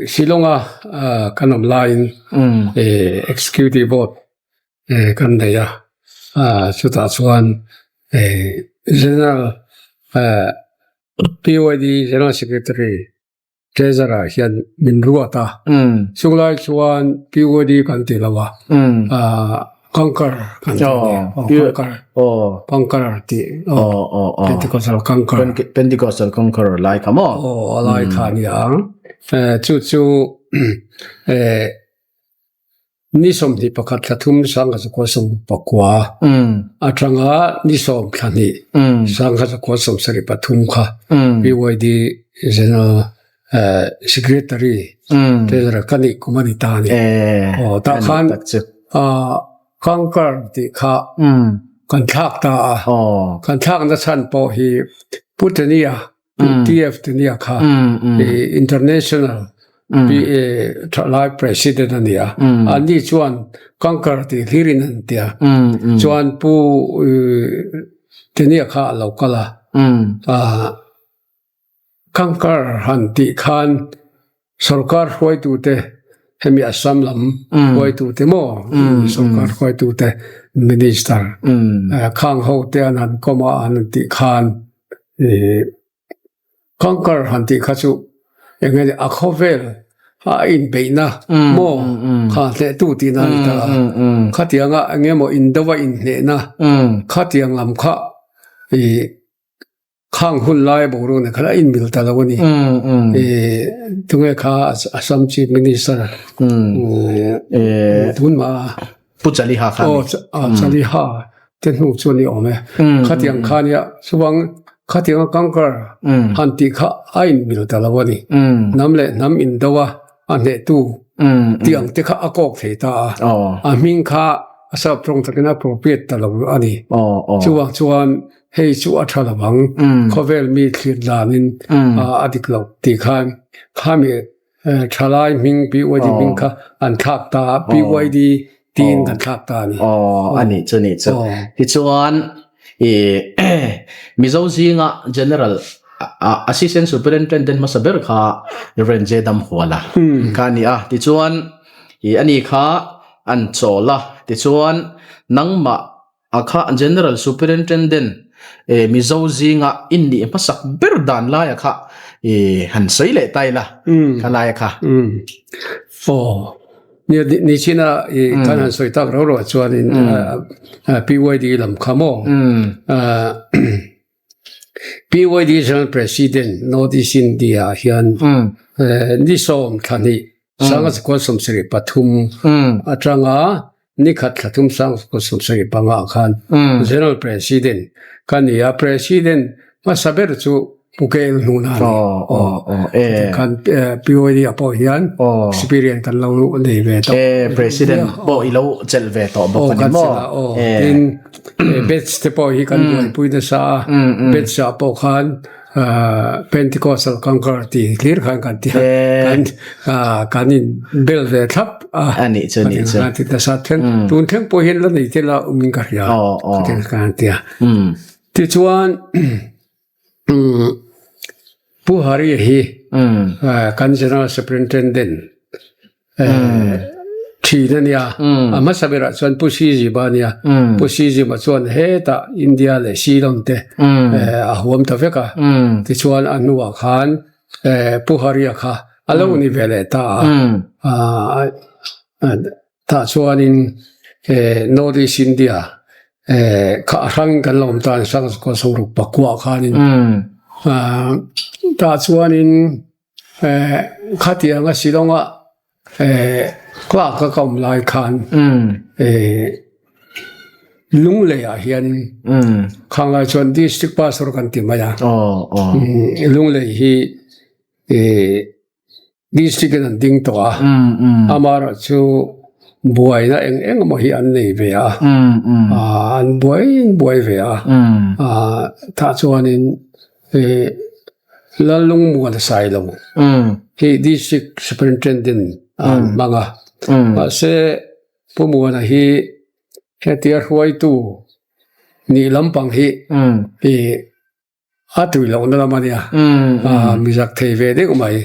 Shillong-a kan awm laiin Executive Board kan nei a, chutah chuan General PYD General Secretary Treasurer hian min ruat a, chulai chuan PYD kan ti lo a, Conquer kan ti a ni, Conquer, Conquer tih, Pentecostal Conquer. Pentecostal Conqueror lai kha maw? Aw, a lai kha a ni ang. Chu chu Ni 21 thla thum 1969 atanga ni sawm thla hnih 1973 kha PYD General Secretary Treasurer ka nih kum a ni ta a ni. Aw tah khan Conquer tih kha kan thlak ta a. Kan thlakna chhan pawh hi Pu Tania TF Tania kha International Thalai President a ni a. Anni chuan Conquer tih hlirin an ti a. Chuan Pu Tania kha a lo kal a. Conquer han tih khan Sorkar hruaitute hemi Assam lam hruaitute maw sorkar hruaitute minister khang ho te an han kawm a an tih khan ih conquer han tih kha chu eng nge a khawvel a inbeihna maw kha hnehtu tihna a ni ta a khatianga eng emaw indo a inhnehna khatiang lam kha ih. Khang hun lai boruak nen khan a inmil ta lo a ni. Tunge kha Assam Chief Minister tun mah a. Pu Chaliha kha ni. Aw Chaliha te hnu chu a ni awm e. Khatiang kha nia chuvang khatianga conquer han tih kha a inmil ta lo a ni. Hnam leh hnam indo a a hnehtu tih ang te kha a kawk thei ta a. A hming kha a sap tawng takin a appropriate ta lo a ni. Chuvang chuan Hei chu a tha lo ang, khawvel mi thlir danin a dik lo tih khan khami thalai hming PYD hming kha an thlak ta a, PYD tiin kan thlak ta a ni. Aw, a nih chu nih chu. Tichuan i Mizo zinga General Assistant Superintendent hmasa ber kha Rev. J. Damhuala kha a ni a. Tichuan i ani kha an chawl a, tichuan nangmah A kha General Superintendent e Mizo zinga in nih hmasak ber dan laia kha e han sawi leh ta ila kha laia kha. Aw, nia ni china i kan han sawi tak ro ro chuanin PYD lam kha maw PYD General President North East India ah hian ni sawm thla hnih 1973 atanga Ni khat thla thum 1975 ah khan General President ka ni a, President hmasa ber chu Pu KL Hnuna a ni. Tikhan PYD ah pawh hian experience kan lo nei ve tawh. President pawh i lo chelh ve tawh bawk a ni maw? Tin, batch te pawh hi kan buaipui nasa a, batch ah pawh khan Pentecostal Conqueror tih hlir khan kan ti a, kan kan in bel ve thlap a. A nih chu nih chu. Kan ti nasa thleng tun thleng pawh hian la nei te la awm in ka hria. Kan kan ti a. Tichuan Pu Hari hi kan General Superintendent Thin a nia. A hmasa berah chuan Pu Sizima a nia. Pu Sizima chuan hetah India leh Ceylon te a huam ta vek a. Tichuan a hnuah khan Pu Haria kha a lo ni ve leh ta a. Tah chuanin North East India kha a hrangin kan lo awm ta a ni, 1969 khanin. Tah chuanin Khatianga Shillong-a clerk a ka awm lai khan Lungleiah hianin khanglai chuan District Pastor kan ti mai a. Lunglei hi District in an ding tawh a, amaherawh chu buaina eng eng emaw hi an nei ve a, an buai buai ve a, tah chuanin Lalungmuan Sailo hi District Superintendent a an hmang a, mahse Pu Muana hi hetia hruaitu nih lampang hi. A tui lohna lam a nia. Mi zak thei ve deuh mai.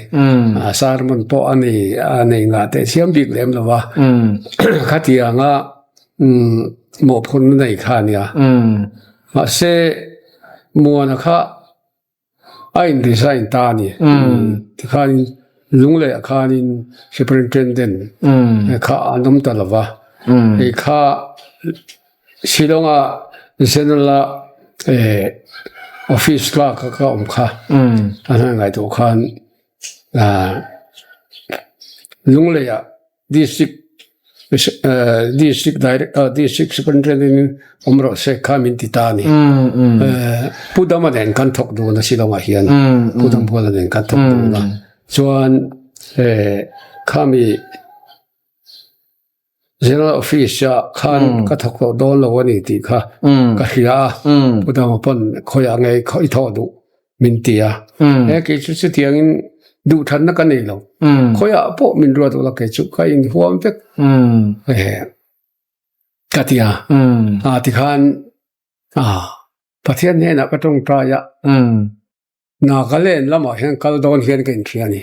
Sermon pawh a nei a nei ngah teh chiam bik lem lo va. Khatianga mawhphurhna nei kha a nia. Mahse Muana kha a in resign ta a ni. Tikhanin Lungleiah khanin Superintendent kha an awm ta lo va. Hei kha Shillong-a General-a office clerk a ka awm kha a hna ngaihtuah khan Lungleiah District District District Superintendent awm rawh se kha min ti ta a ni. Pu Dama nen kan thawk dun a Shillong-ah hian Pu Dambuala nen kan thawk dun a chuan khami General Office ah khan ka thawk loh dawn lo a ni tih kha ka hria a, Pu Dama pawn khawiah nge i thawh duh min ti a, he kei chu chutiangin duh thatna ka nei lo, khawiah pawh min ruat ula kei chu ka inhuam vek ka ti a, tikhan Pathian hnenah ka tawngtai a. Nagaland lamah hian kal dawn hian ka inhria a ni.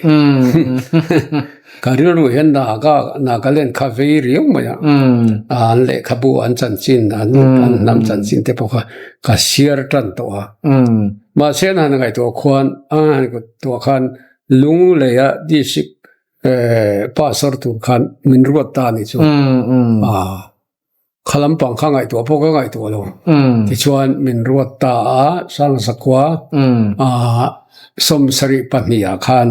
Ka rilru hian Naga, Nagaland kha vei riau mai a. An lehkhabu an chanchin, an hnam chanchin te pawh kha ka siar tan tawh a. Mahse an han ngaihtuah khuan, an han ngaihtuah khan Lungleia district pastor tur khan min ruat ta a nih chu. Kha lampang kha ngaihtuah pawh ka ngaihtuah lo. Tichuan min ruat ta a, Sangzakua sawmsarih pahnihah khan,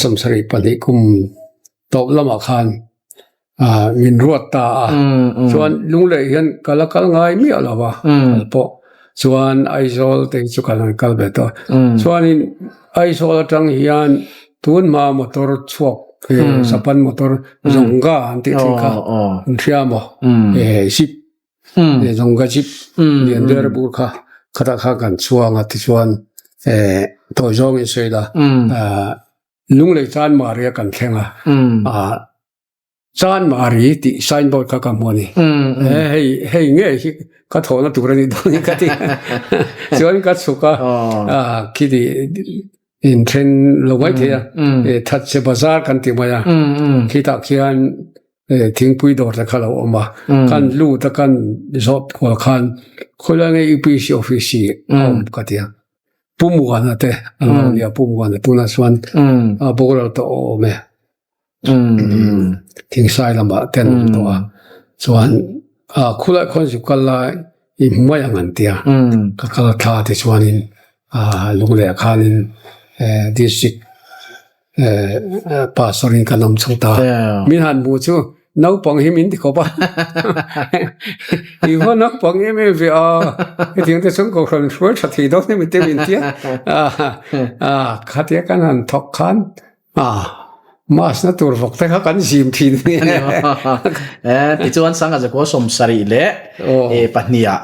sawmsarih pahnih kum tawp lamah khan min ruat ta a. Chuan Lunglei hian ka la kal ngai miah lo va, kal pawh. Chuan Aizawl te hi chu kan han kal ve tawh a. Chuanin Aizawl atang hian tun hma motor chhuak Sapan motor Zonga an tih thin kha an hria maw? Jeep Zonga jeep lian ber bur kha khatah khan kan chuang a tichuan tawi zawngin sawi la Lunglei Chanmari a kan thleng a. Chanmari tih signboard kha ka hmu a ni. Hei hei nge hi ka thawhna tur a ni dawn hi ka ti. Chuan ka chhuk a, khiti inthen lo mai thei a, Thatchhe Bazar kan ti mai a, khitah khian thingpui dawr te kha lo awm a, kan lut a kan zawt kual khan khawilai nge UPC office hi a awm ka ti a. Pu Muana te an lo nia, Pu Muana tunah chuan a boral tawh awm e. Thingsai lamah te an awm tawh a, chuan khulai khawn zuk kal lai i hmu mai ang an ti a, ka kal thla te chuanin Lungleh khanin district pastor in kan awm chho ta. Min han hmu chu naupang hi min ti khawp a, i va naupang em em ve a, hetiang te chuan kohhran hruai tha thei dawn em te min ti a, khatia kan han thawk khan A, Mass na tur vawk te kha kan zim thin ni. Eh, tichuan sanga zakua sawmsarih leh eh pahniha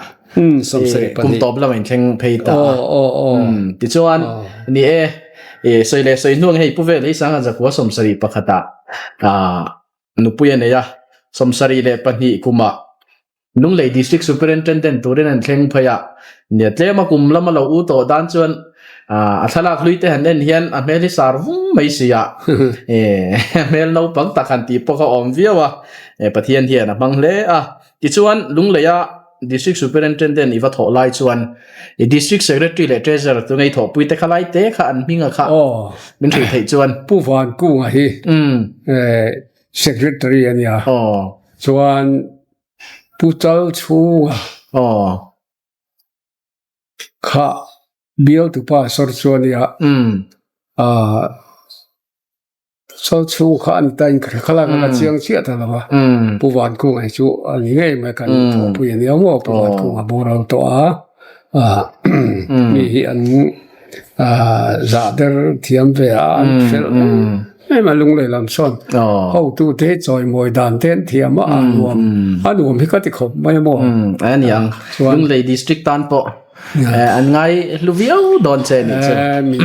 sawmsarih pahnih kum tawp lama inthleng phei ta. Aw aw aw. Tichuan ni e eh sawi leh sawi hnuang hei pu vel hi sanga zakua sawmsarih pakhatah ah nupui a nei a, 72 kumah Lunglei District Superintendent turin an thleng phei a, nia tlem a kum lama lo u tawh dan chuan a thlalak hlui te han en hian a hmel hi sar vung mai si a, a hmel naupang tak han tih pawh kha awm viau a, Pathian hian a hmang hle a. Tichuan Lungleia District Superintendent i va thawh lai chuan i District Secretary leh Treasurer tu ngei thawhpui te kha lai te kha an hming a kha min hrilh theih chuan. Pu Vankunga hi Secretary a nia. Chuan Pu Chal chhunga kha bialtu pastor chu a nia. Chal chhung kha a ni ta in ka hre khalak a ka chiang chiah ta lo a. Pu Vankunga hi chu a ni ngei mai kan thawhpui a nia maw Pu Vankunga boral tawh a. Mi hi an zah der thiam ve a an fel em a lunglei lam sawn hotu te chawimawi dan te an thiam a a nuam a nuam hi ka ti khawp mai a maw a ni ang lunglei district tan pawh an ngai hlu viau dawn che ni chu min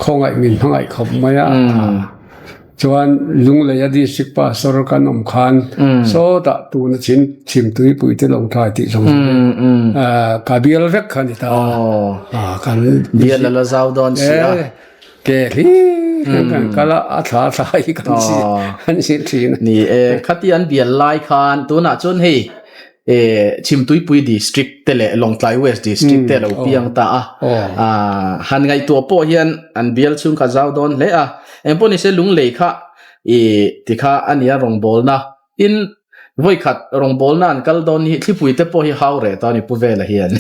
khawngaih min hmangaih khawp mai a. Chuan Lungleia District Pastor kan awm khan sawtah tuna chhim chhimtuipui te lo thlai tih zawng ka bial vek kha ni ta a. Kan bial a la zau dawn si a. Ke hlir hian kan kal a, a thla thla hi kan si kan si thin. Ni e, khati an bial lai khan tunah chuan hei Chhimtuipui District te leh Lawngtlai West District te a lo piang ta a. Han ngaihtuah pawh hian an bial chhung kha zau dawn hle a. Engpawh nise Lunglei kha i ti kha a nia rawngbawlna in vawikhat rawngbawlna an kal dawn hi thlipui te pawh hi hau reh ta a ni Pu Vela hian.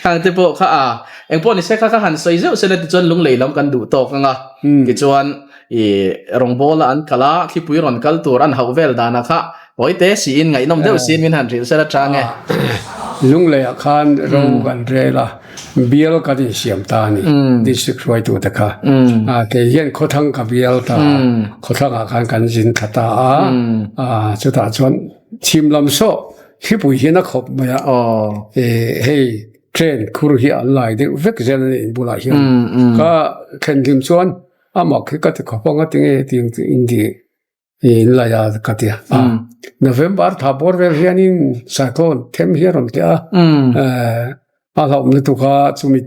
Khang te pawh kha a engpawh nise kha kha han sawi zeuh sela tichuan Lunglei lam kan duh tawk ang a. Tichuan I rawngbawla an kal a, thlipui rawn kal tur an hauh vel danah kha pawi te siin ngaihnawm deuh siin min han hrilh sela chang e. Lungleiah khan ro kan rel a, bial kan insiam ta a ni, district hruaitute kha. Kei hian khawthlang ka bial ta a, khawthlangah khan kan zin thla ta a, chutah chuan chhim lam sawh thlipui hian a khawp mai a, hei train khur hi an lai deuh vek zel a ni in bulah hian. Ka thlen hlim chuan Amah khi ka ti khawp ang a tinge hetiang chu in ti in lai a ka ti a. November tha bawr vel hianin cyclone them hi a rawn ti a. A hlauhawm lutuk a chumi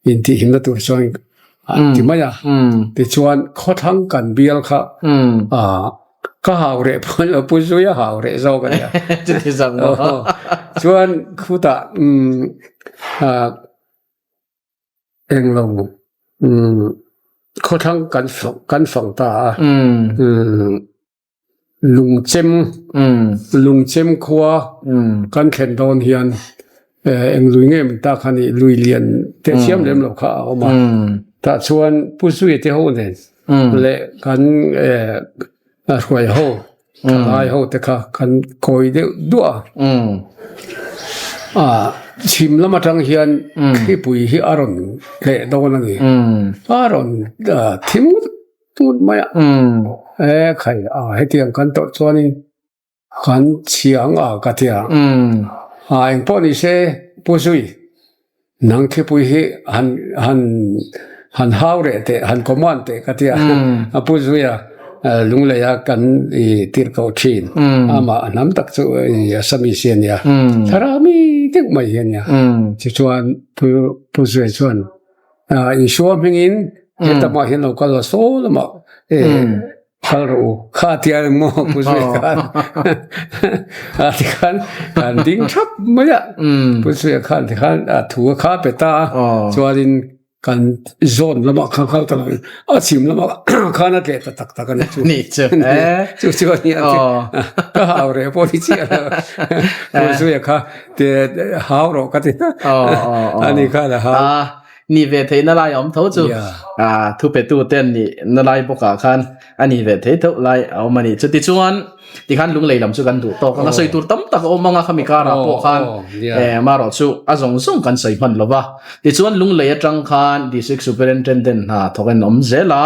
in tih himna tur chuan a ti mai a. Tichuan khawthlang kan bial kha ka hau reh pawh lo pu zui a hau reh zawk a nia. Chuti zawk maw? Chuan khutah Englo khawthlang kan kan fang ta a lungchem lungchem khua kan thlen dawn hian eng lui nge min ta kha ni lui lian te thiam lem lo kha a awm a tah chuan Pu Zuia te ho nen leh kan hruai ho Thalai ho te kha kan kawi deuh duah a. Chhim lam atang hian thlipui hi a rawn tleh dawn a ni. A rawn thim tut mai a. E khai a hetiang kan tawrh chuanin kan chhiang a ka ti a. A engpawh ni se Pu Zui Nang thlipui hi han han han hau reh teh, han command teh ka ti a. A pu zui a, Lunglei a kan i tirh koh thin. Amah a hnam tak chu i Assamese a nia. Thlarau mi deuh mai hi a nia. Tichuan pu pu zui chuan Isua hmingin hetamah hian lo kal la saw lamah e Phal rawh u, kha tia emaw pu zui khan a ti khan kan ding thap mai a, pu zui khan ti khan a thu a kha pe ta a, chuanin kan zawn lamah khan kal ta lovin a chhim lamah khan a tleh ta tak tak a ni chu. Ni chu chu chu a ni a ka hau reh pawh ni chiah lo, pu zui kha te hau rawh ka ti a ni khan a hau. Ni ve theih na lai a awm tho chu thu pe tu te an nih na lai bawk ah khan a ni ve thei tho lai a awm a ni. Chutichuan tikhan lunglei lam chu kan duh tawk ang a, sawi tur tam tak a awm ang a khami karah pawh khan marawh chu a zawng zawng kan sawi hman lo va. Tichuan lunglei atang khan District Superintendent hna thawk in awm zel a,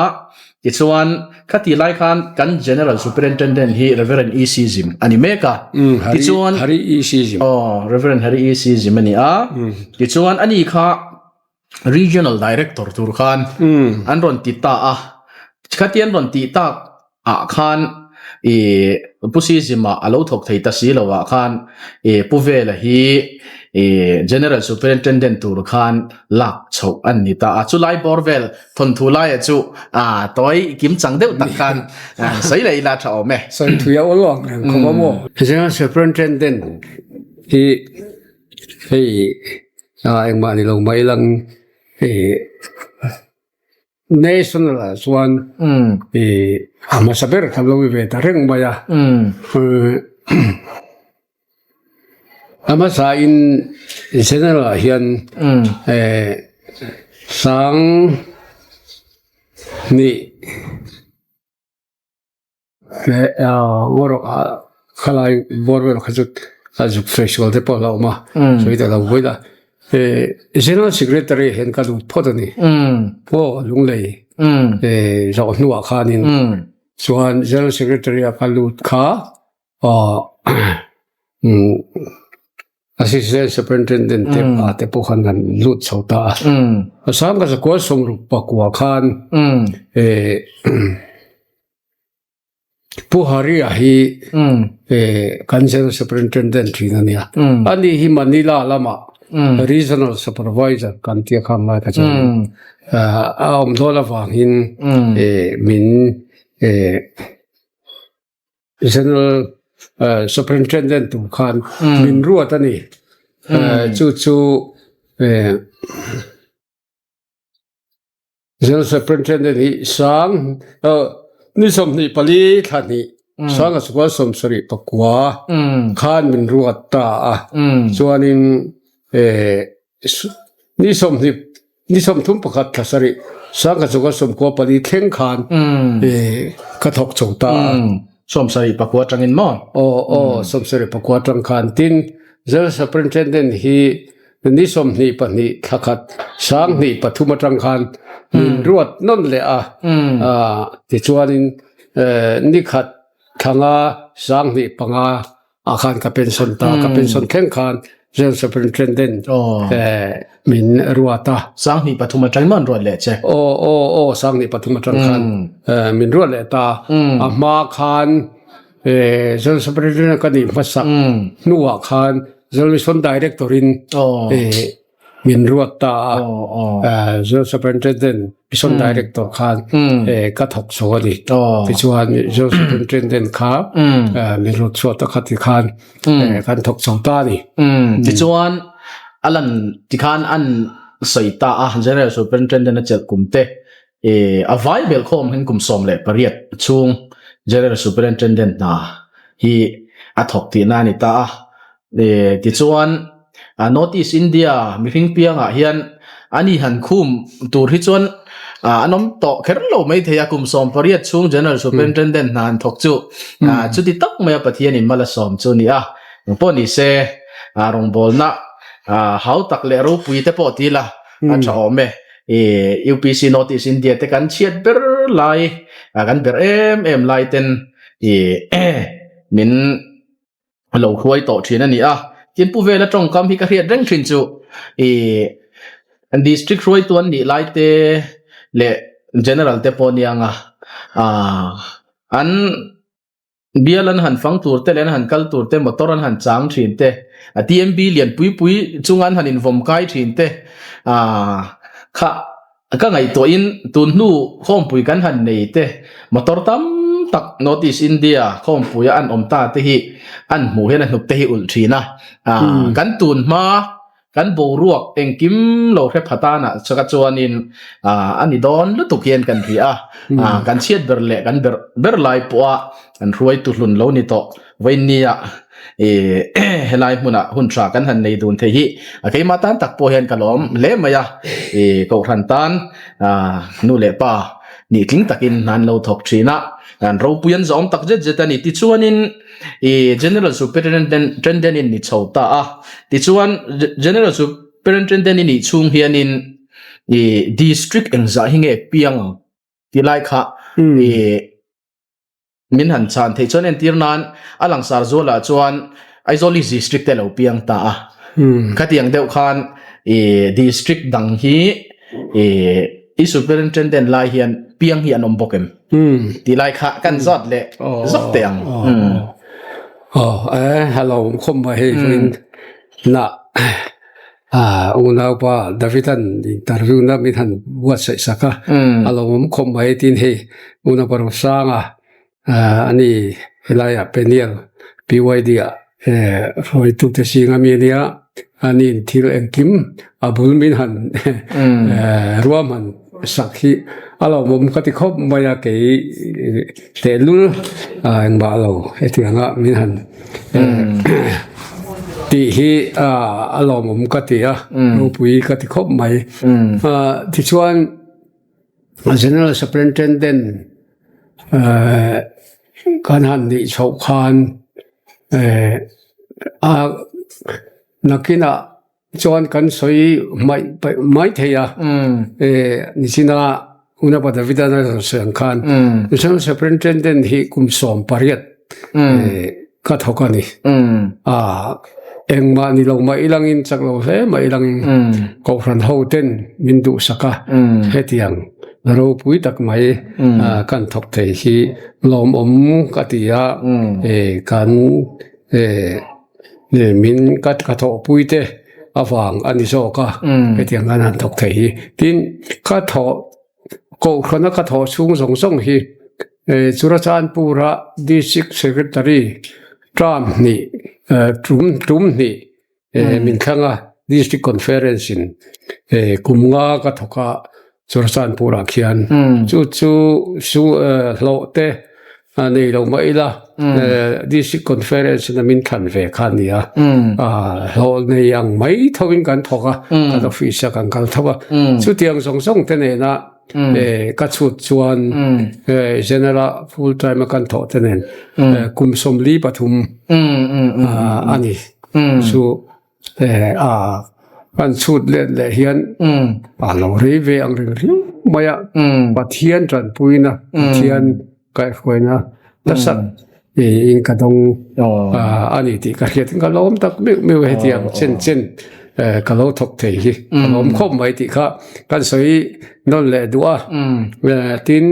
tichuan khati lai khan kan General Superintendent hi Reverend E C Zim a ni mek a. Tichuan Hari E C Zim. Aw Reverend Hari E C Zim a ni a. Tichuan ani kha Regional Director tur khan an rawn ti ta a, khati an rawn tih tak ah khan i Pu Sizima a lo thawk thei ta si lo ah khan i Pu Vela hi i General Superintendent tur khan lak chhoh an ni ta a, chulai bawr vel thawnthu laia chu a tawi kim chang deuh tak khan sawi leh ila tha awm e. Sawi thui a awl ang reng khawp a maw? General Superintendent hi Hei engmah ni lo mai lang hei national ah chuan a hmasa ber kha lo ve ta reng mai a a hmasa in general ah hian sang hnih. Ngawrawk ah khalai bawr vel kha chu a zuk festival te pawh a lo awm a sawi ta lo vawi la General Secretary hian ka lut phawt a ni aw Lunglei zawh hnuah khanin chuan General Secretary a ka lut kha aw. Assistant Superintendent te pa te pawh khan an lut chho ta a. Assam ka zakua sawmruk pakua khan Pu Haria hi kan General Superintendent thin a nia. Ani hi Manila lamah Regional Supervisor kan tia kha ngai kha chuan a awm dawn avangin min General Superintendent tur khan min ruat a ni. Chu chu General Superintendent hi sang ni 24 thla hnih sang a chukua 74 khan min ruat ta a. Chuanin Ni 20 ni 31 thla sarih sangkhat chunga 94 thleng khan ka thawk chho ta a. 74 atangin maw? Aw aw 74 atang khan tin General Superintendent hi ni 22 thla khat 2003 atang khan min ruat nawn leh a. Tichuanin ni khat thla nga 2005 ah khan ka pension ta ka pension thleng khan General Superintendent min ruat a. 2003 atang man ruat leh che. Aw aw aw 2003 atang khan min ruat leh ta. A hma khan General Superintendent ka nih hmasak hnuah khan General Mission Director in min ruat ta a. General Superintendent Mission Director khan ka thawk chho a ni. Tichuan General Superintendent kha min ruat chhuah ta kha ti khan kan thawk chho ta a ni. Tichuan a lan tikhan an sawi ta a General Superintendent a chelh kum te a vai bel khawm hin kum 18 chhung General Superintendent hna hi a thawk tihna a ni ta a. Tichuan North East India mihring piangah hian ani han khum tur hi chuan an awm tawh kher lo mai thei a, kum 18 chhung General Superintendent hna han thawk chu chuti tak maia Pathianin mal a sawm chu a ni a. Engpawh ni se rawngbawlna hau tak leh ropui te pawh ti ila a tha awm e. UPC North East India te kan chhiat ber lai kan ber em em lai ten min lo hruai tawh thin a ni a. Tin Pu Vela tawngkam hi ka hriat reng thin chu ih district hruaitu an nih lai te leh general te pawh nia anga ah an bial an han fang tur te leh an han kal tur te motor an han chang thin te a TMB lian pui pui chunga an han invawm kai thin te ah kha Ka ngaihtuahin tun hnu khawmpui kan han nei te, motor tam tak North East India khawmpuia an awm ta te hi an hmuh hian a hnuk te hi ulh thin a. Kan tun hma kan boruak engkim lo hre pha tanah chaka chuanin a ni dawn lutuk hian kan hria a. Kan chhiat ber leh kan ber ber lai pawha kan hruaitu hlun lo ni tawh. Vawiinnia helai hmunah hun tha kan han nei dun thei hi a keimah tan tak pawh hian ka lawm hle mai a, Kohhran tan nu leh pa nih tling takin an lo thawk thin a, an ropui an zawm tak zet zet a ni. Tichuanin General Superintendent in ni chho ta a, tichuan General Superintendent i nih chhung hianin District engzah hi nge piang ang ti lai kha Min han chhan theih chuan entir nan a langsar zualah chuan Aizawl East District te lo piang ta a. Khatiang deuh khan i district dang hi i i superintendent lai hian piang hi an awm bawk em? Tih lai kha kan zawt leh zawk teh ang. Aw e hello khawm mai hei vawiin na Unaupa Davidan interview na min han buatsaih sak a, a lo awm khawp mai tin hei Unaupa Rosanga ani helaiah Peniel PYD ah hruaitute zinga mi ania, aniin thil engkim a bul min han ruahman sak hi a lo awm ka ti khawp mai a, kei tehlul engmah lo hetianga min han Tih hi a lawmawm ka ti a, ropui ka ti khawp mai. Tichuan General Superintendent kan han nih chhoh khan a nakinah Chuan kan sawi hmaih mai thei a, nichina Unapa Davida a rawn sawi ang khan National Superintendent hi kum 18 ka thawk a ni. Engmah ni lo mah ilangin chak lo hle mah ilangin Kohhran ho ten min duhsak a, hetiang ropui tak mai kan thawk thei hi lawmawm ka ti a, kan min ka thawhpui te avang a ni zawk a, hetiang kan han thawk thei hi. Tin, ka thawh Kohhrana ka thawh chhung zawng zawng hi Churachandpur-a District Secretary term hnih tum tum hnih min thlang a, District Conference in kum nga ka thawk a Churachandpur-ah khian chu chu su hlawh te a nei lo mah ila District Conference in a min thlan ve kha a ni a, hlawh nei ang mai tho in kan thawk a, kan office a kan kal tho a, chutiang zawng zawng te nena ka chhut chuan General full time a kan thawh te nen kum 43 a ni chu a kan chhut let leh hian a lo rei ve ang reng riau mai a, Pathian tanpuina Pathian kaihhruaina nasa in ka dawng a ni tih ka hriat ka lawm tak meuh meuh hetiang chen chen ka lo thawk thei hi ka lawm khawp mai tih kha kan sawi nawn leh duh a, tin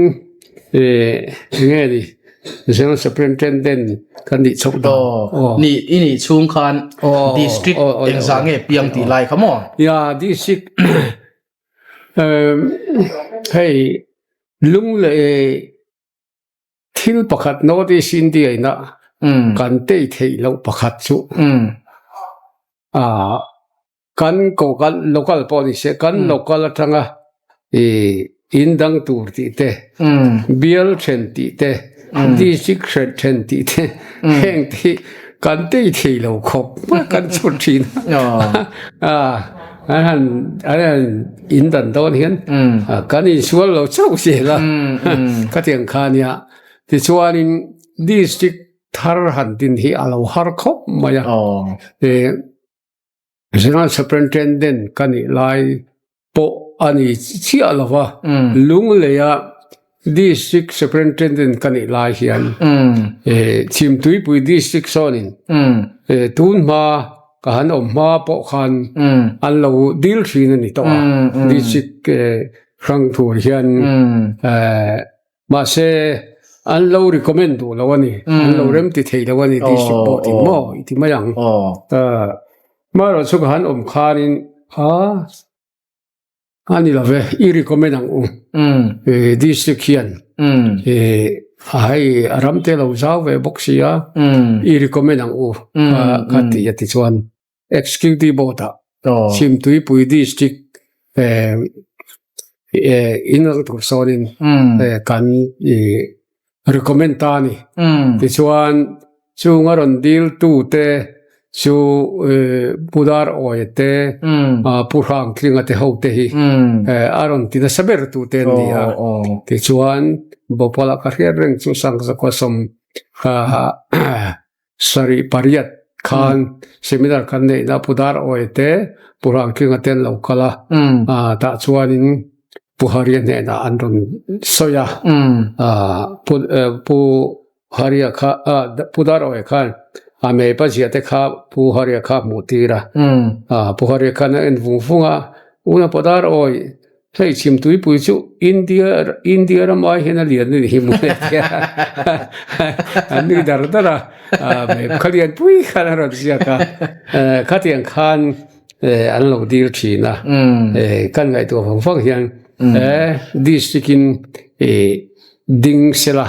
enge ni General Superintendent kan nih chhoh dan. Aw, ni i nih chhung khan district engzah nge piang tih lai kha maw? Ya, district hei lung leh thil pakhat North East India ina kan tei theih loh pakhat chu a Kan local local pawh ni se kan local atanga ih in dang tur tih te bial then tih te district hren then tih te heng te hi kan tei thei lo khawp mai kan chhut thin a an han an han in dan dawn hian kan insual lo chauh zel a khatiang kha nia tichuanin district thar han din hi a lo har khawp mai a. General Superintendent ka nih lai pawh a ni chiah lo va, Lungleia District Superintendent ka nih lai hian Chhimtuipui District sawnin tun hma ka han awm hma pawh khan an lo dil thin a ni tawh a, District hrang tur hian Mahse, an lo recommend duh lo a ni. An lo rem ti thei lo a ni district board in maw i ti mai ang. Marawh chu ka han awm khanin a a ni lo ve, i recommend ang u. District hian hei a ram te lo zau ve bawk si a, i recommend ang u ka ti a ti chuan Executive Board ah Chhimtuipui District in rang tur sawnin kan recommend ta a ni. Tichuan chung a rawn dil tu te chu Pu Dar Awia te, Pu Hrangtlinga te ho te hi a rawn ti nasa ber tu te an ni a. Tichuan Bhopal ah ka hriat reng chu Sangzakua sawm Sarih pariat khan seminar kan neihna Pu Dar Awi te Pu Rangtlinga te an lo kal a, tah chuanin Pu Haria hnenah an rawn sawi a, Pu Haria kha Pu Dar Awi khan a meipa zia te kha Pu Haria kha hmuh tir a, Pu Haria khan a en vung vung a, Una Pu Dar Awi Hei chhimtuipui chu India India ram ai hian a lian a ni hi mu leh tia an nui dar dar a, kha lianpui khan a rawn ziak a, khatiang khan an lo dil thin a, kan ngaihtuah vang vang hian district in ding sela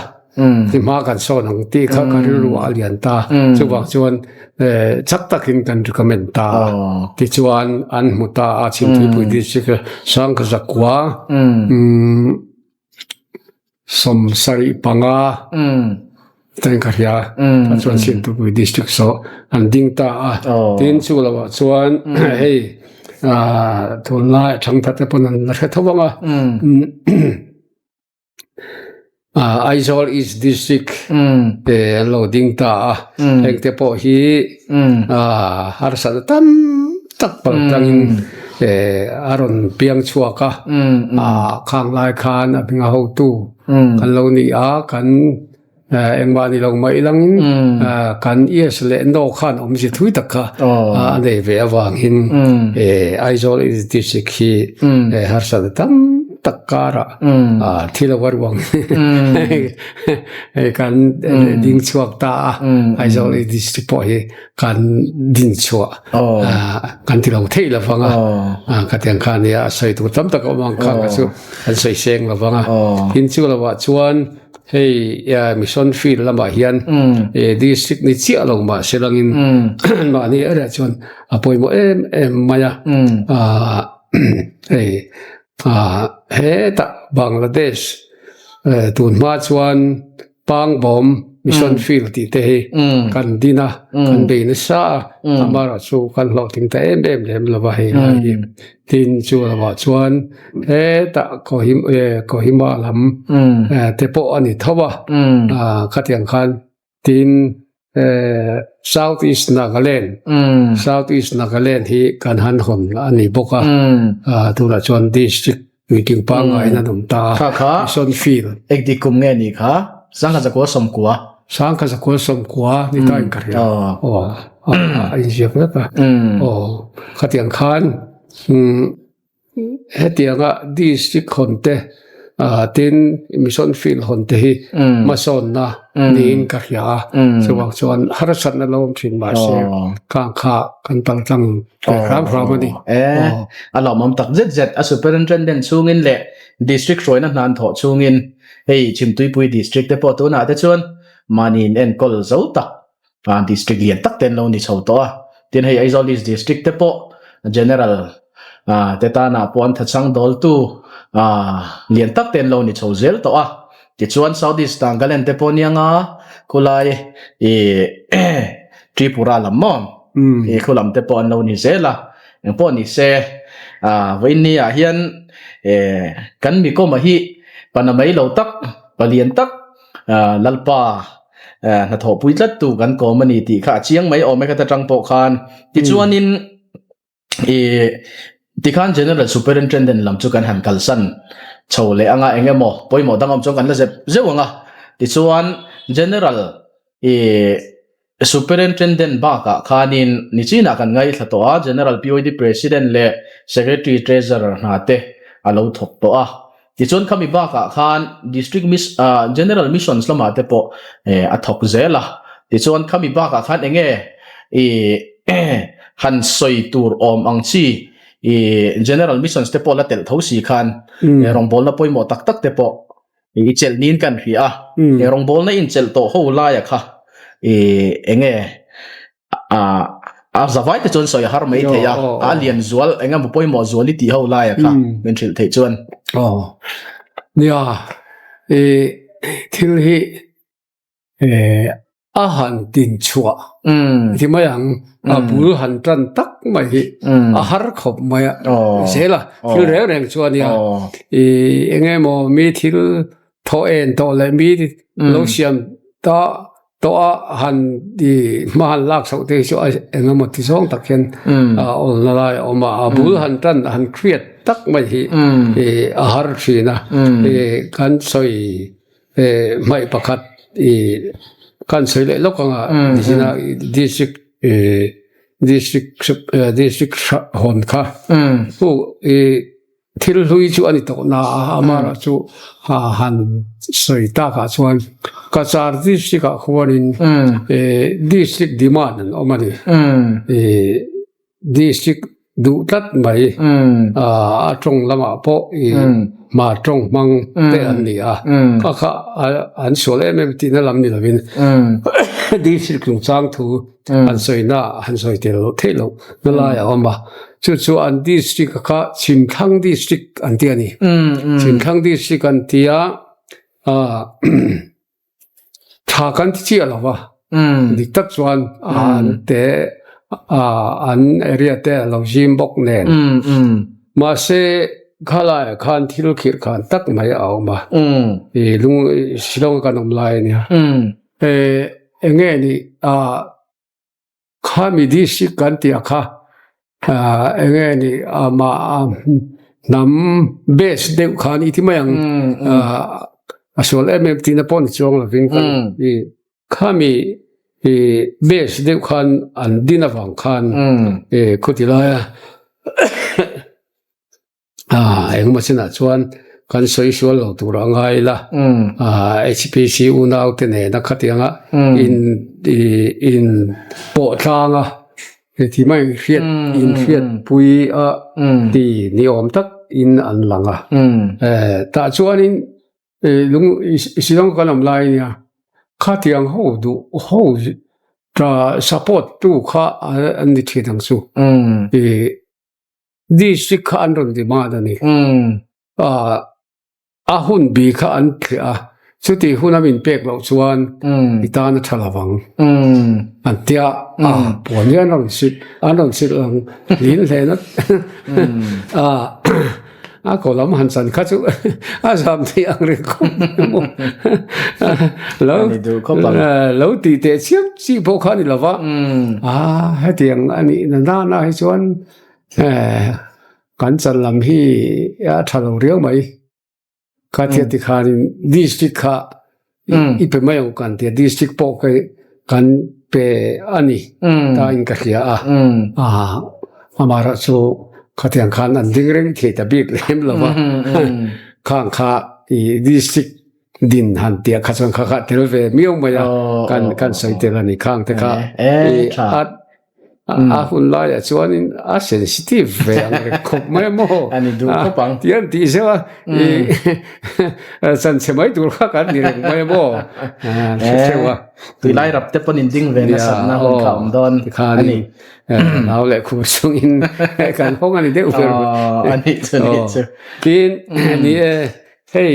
ti hma kan sawn ang tih kha ka rilru a lian ta chuvang chuan chak takin kan recommend ta tichuan an hmu ta a Chhimtuipui district Sangkha zakua 75 ten ka hria ta chuan Chhimtuipui district saw an ding ta a tin chu lo ah chuan hei tunlai a thangthat te pawn an la hre tho ang a. Aizawl East District te an lo ding ta a, heng te pawh hi harsatna tam tak pal tangin a rawn piang chhuak a, khang lai khan a hminga hotu kan lo ni a, kan. Engmah ni lo mai langin kan yes leh no khan awmzia thui tak kha a nei ve avangin Aizawl District hi harsatna tam tak karah thil a ruang kan ding chhuak ta a, Aizawl District pawh hi kan din chhuah kan ti lo theih lo vang a, khatiang kha nia a sawi tur tam tak a awm ang kha kha chu an sawi seng lo vang a, tin chu lovah chuan hei mission field lamah hian district ni chiah lo mah se langin mahni erawh chuan a pawimawh em em mai a, hei hetah Bangladesh tun hma chuan Pangbawm mission field tih te hi kan din a, kan bei nasa a, amaherawh chu kan hlawhtling ta em em lem lo va hei lai hi. Tin chu lamah chuan hetah Kohima lam te pawh a ni tho a, khatiang khan tin South East Nagaland, South East Nagaland hi kan han hawn a ni bawk a, tunah chuan district meeting pangaiin an awm ta a, Kha kha Mission Field. Engtik kum nge ni kha? Sangha zakua sawmkua. Sangha zakua sawmkua ni ta in ka hria. Aw, a inziak vek a. Aw, khatiang khan Hetianga district hawn te tin mission field hawn te hi hmasawnna niin ka hria a, chuvang chuan harsatna lo awm thin mahse khang kha kan pal tlang ve hram hram a ni. A lawmawm tak zet zet a superintendent chungin leh district hruaina hna an thawh chungin hei Chhimtuipui district te pawh tunah te chuan mahni in enkawl zo tak District lian tak te an lo ni chho tawh a, tin hei Aizawl East District te pawh General te tanah pawh an thachang dawltu lian tak te an lo ni chho zel tawh a, tichuan South East Nagaland te pawh anianga khulai ih Tripura lam maw ih khu lam te pawh an lo ni zel a, engpawh ni se vawiin ah hian kan mikawma hi pana mai lo tak palian tak Lalpa hnathawhpui tlattu kan kawm a ni tih kha a chiang mai awm e kha ta tang pawh khan. Tichuanin i tikhan General Superintendent lam chu kan han kalsan chho leh anga eng emaw pawimawh dang awm chuan kan la zep zeuh ang a. Tichuan General i Superintendent bakah khanin nichinah kan ngaithla tawh a, General PYD President leh Secretary Treasurer hna te a lo thawk tawh a. Tichuan khami bakah khan District General Missions lamah te pawh a thawk zel a. Tichuan khami bakah khan enge i han sawi tur awm ang chi i General Missions te pawh la telh tho si khan rawngbawlna pawimawh tak tak te pawh I chelh niin kan hria a, he rawngbawlna inchelh tawh ho laia kha i enge a zavai te chuan sawi a har mai thei a, a lian zual eng emaw pawimawh zual i tih ho laia kha min hrilh theih chuan. Aw nia i thil hi A han tin chhuah ti mai ang, a bul han tan tak mai hi a har khawp mai a zel a, thil reng reng chu a nia. I eng emaw mi thil thawh en tawh leh mi lo siam ta tawh a han i hma han lak chhoh te hi chu eng emaw ti zawng tak hian a awlna lai a awm a, a bul han tan han hriat tak mai hi a har thin a, i kan sawi Hmaih pakhat i kan sawi leh lawk anga nihina district district district hawn kha hu i thil hlui chu a ni tawh na a amara chu han sawi takah chuan Cachar district ah khuanin district demand an awm a ni i District duh tlat mai a tawng lamah pawh i hma tawng hmang te an ni a, kha kha an sual em em tihna lam ni lovin district chungchang thu an sawina han sawi tel loh theih loh na lai a awm a, chu chu an district kha Chhimthlang district an ti a ni. Chhimthlang district an ti a. Tha kan ti chiah lo va, dik tak chuan an te an area te a lo zim bawk nen. Mahse khalaiah khan thil khirh khan tak mai a awm a, i lung Shillong a kan awm lai a nia. Eng nge ni Khami district kan tih a kha eng nge ni amah hnam base deuh khan i ti mai ang. A sual em em tihna pawh ni chuang lovin kan i khami i base deuh khan an din avang khan i khuti laia engemaw chinah chuan kan sawi sual lo tur a ngai la HPC unau te nena khatianga in i in pawh tlang a ti mai hriat in hriat pui a ti ni awm tak in an lang a tah chuanin lung Shillong kan awm lai ania khatiang ho duh ho ta support tu kha an ni thin ang chu district kha an rawn demand a ni A hun bi kha an thliah a, chutih hun a min pek loh chuan i tan a tha lo vang. An tia a, puan hi an rawn silh, an rawn silh ang lin hle na a, a ko lam han chan kha chu a zam thei ang reng khawp mai maw. Lo lo tih teh chiam chi pawh kha a ni lo va, a hetiang a nih na nana hi chuan Kan chan lam hi a tha lo riau mai. Kha thia ti khanin district kha i pe mai ang kan tia district pawh ka kan pe a ni ta in ka hria a. Amara chu khatiang khan an ding reng thei ta bik lem lo va. Khang kha i district din han tia kha chuan kha kha tel ve miau mai a kan kan sawi tel a ni khang te kha i a A hun laiah chuanin a sensitive ve ang reng khawp mai a maw? A ni duh khawp ang. Ti an tih zeuh a, i chanchhe mai tur kha kan ni reng mai a maw? Hre theuh a. Tuilai rap te pawn in ding ve nasatna hun kha awm dawn a ni. Nau leh khur chungin kan hawng a ni deuh ber. A nih chu, a nih chu. Tin, ni e, hei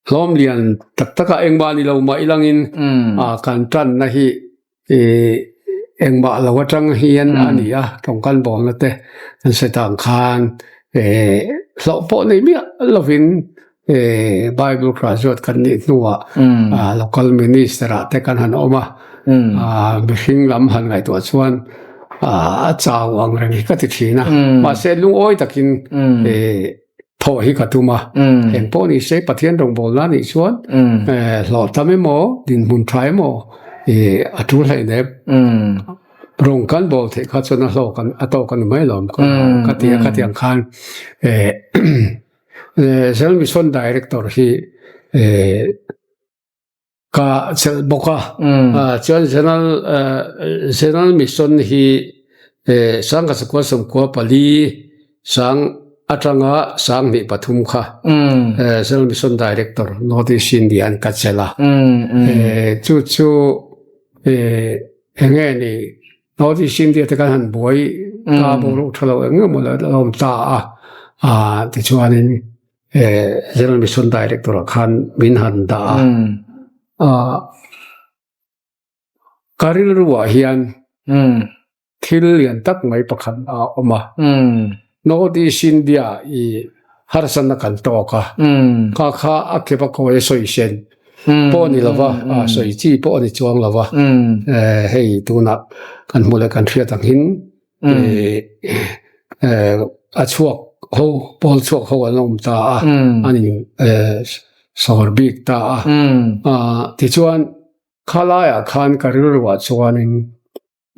Hlawm lian tak takah engmah ni lo mah ilangin kan tanna hi engmah lo atang hian a ni a, tawngkan bawlna te an sawi tak ang khan hlauh pawh nei miah lovin Bible graduate kan nih hnuah local minister ah te kan han awm a, mihring lam han ngaihtuah chuan a chau ang reng hi ka ti thin a, mahse lungawi takin thawh hi ka tum a, eng pawh ni se Pathian rawngbawlna nih chuan hlawh tam emaw dinhmun tha emaw a tul hleih nep rawng kan bawl theih kha chuan a hlawk an a tawk a ni mai lawm ka ti a khatiang khan General Mission Director hi Ka chelh bawk a, chuan General General Mission hi Sangha Sakua Sawmkua pali sang atanga 2003 kha General Mission Director North East India an ka chelh a. Chu chu enge ni North East India te kan han buai ta boruak tha lo eng emaw la awm ta a, tichuanin General Mission Director ah khan min han dah a. Ka rilru ah hian thil lian tak mai pakhat a awm a. North East India i harsatna kan tawk a. Kha kha a kep a kawi a sawi sen pawh a ni lo va, sawi chi pawh a ni chuang lo va. Hei tunah kan hmuh leh kan hriat ang hin a chhuak ho pawl chhuak ho an awm ta a an in sawr bik ta a tichuan khalaiah khan ka rilruah chuanin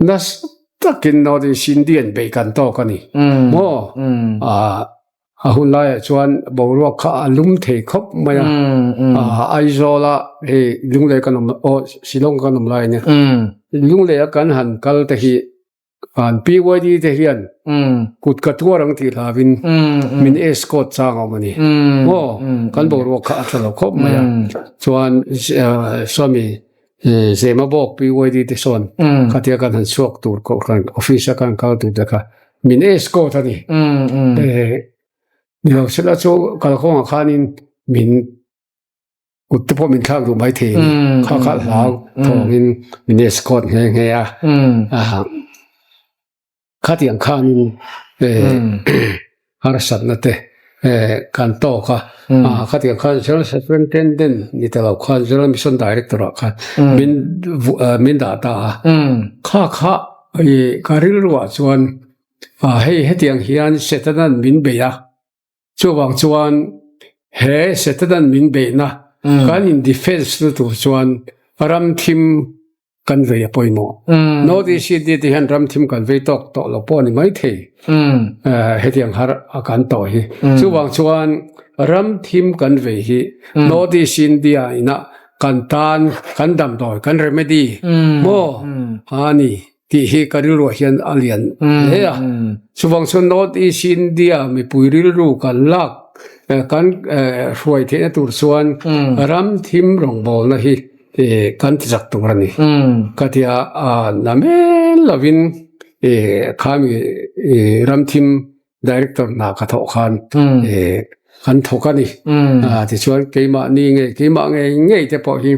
nasa takin North East Indian beih kan tawk a ni maw a hun laiah chuan boruak kha a lum thei khawp mai a Aizawla hei Lunglei kan awm aw Shillong kan awm lai ania Lunglei a kan han kal te hi An PYD te hian kut ka tuar ang tih hlavin min escort chang a awm a ni. Maw kan boruak kha a tha lo khawp mai a. Chuan Swami Zema bawk PYD te sawn khatia kan han chhuak tur kohhran office a kan kal tur te kha min escort a ni. Nilo sela chu kalkawngah khanin min Kut te pawh min thlak duh mai thei a ni. Kha kha hlau thawngin min escort nghe nghe a. Khatiang khanin harsatna te kan tawk a. Khatiang khan General Superintendent ni ta lo khan General Mission Director ah khan min min dah ta a. Kha kha ka rilruah chuan hei hetiang hian Setanan min bei a. Chuvang chuan. He Setanan min beihna kan in defense na tur chuan ram thim kan vei a pawimawh. North East India te hian ram thim kan vei tawk tawh lo pawh a ni maithei. Hetiang har a kan tawh hi. Chuvang chuan ram thim kan vei hi North East India ina kan tan kan damdawi kan remedy maw a ni tih hi ka rilruah hian a lian hle a. Chuvang chuan North East India mipui rilru kan lak kan hruai theihna tur chuan ram thim rawngbawlna hi kan ti chak tur a ni. Ka ti a, na men lovin khami ram thim Director hna ka thawh khan kan thawk a ni. Tichuan keimahni ngei keimah ngei ngei te pawh hi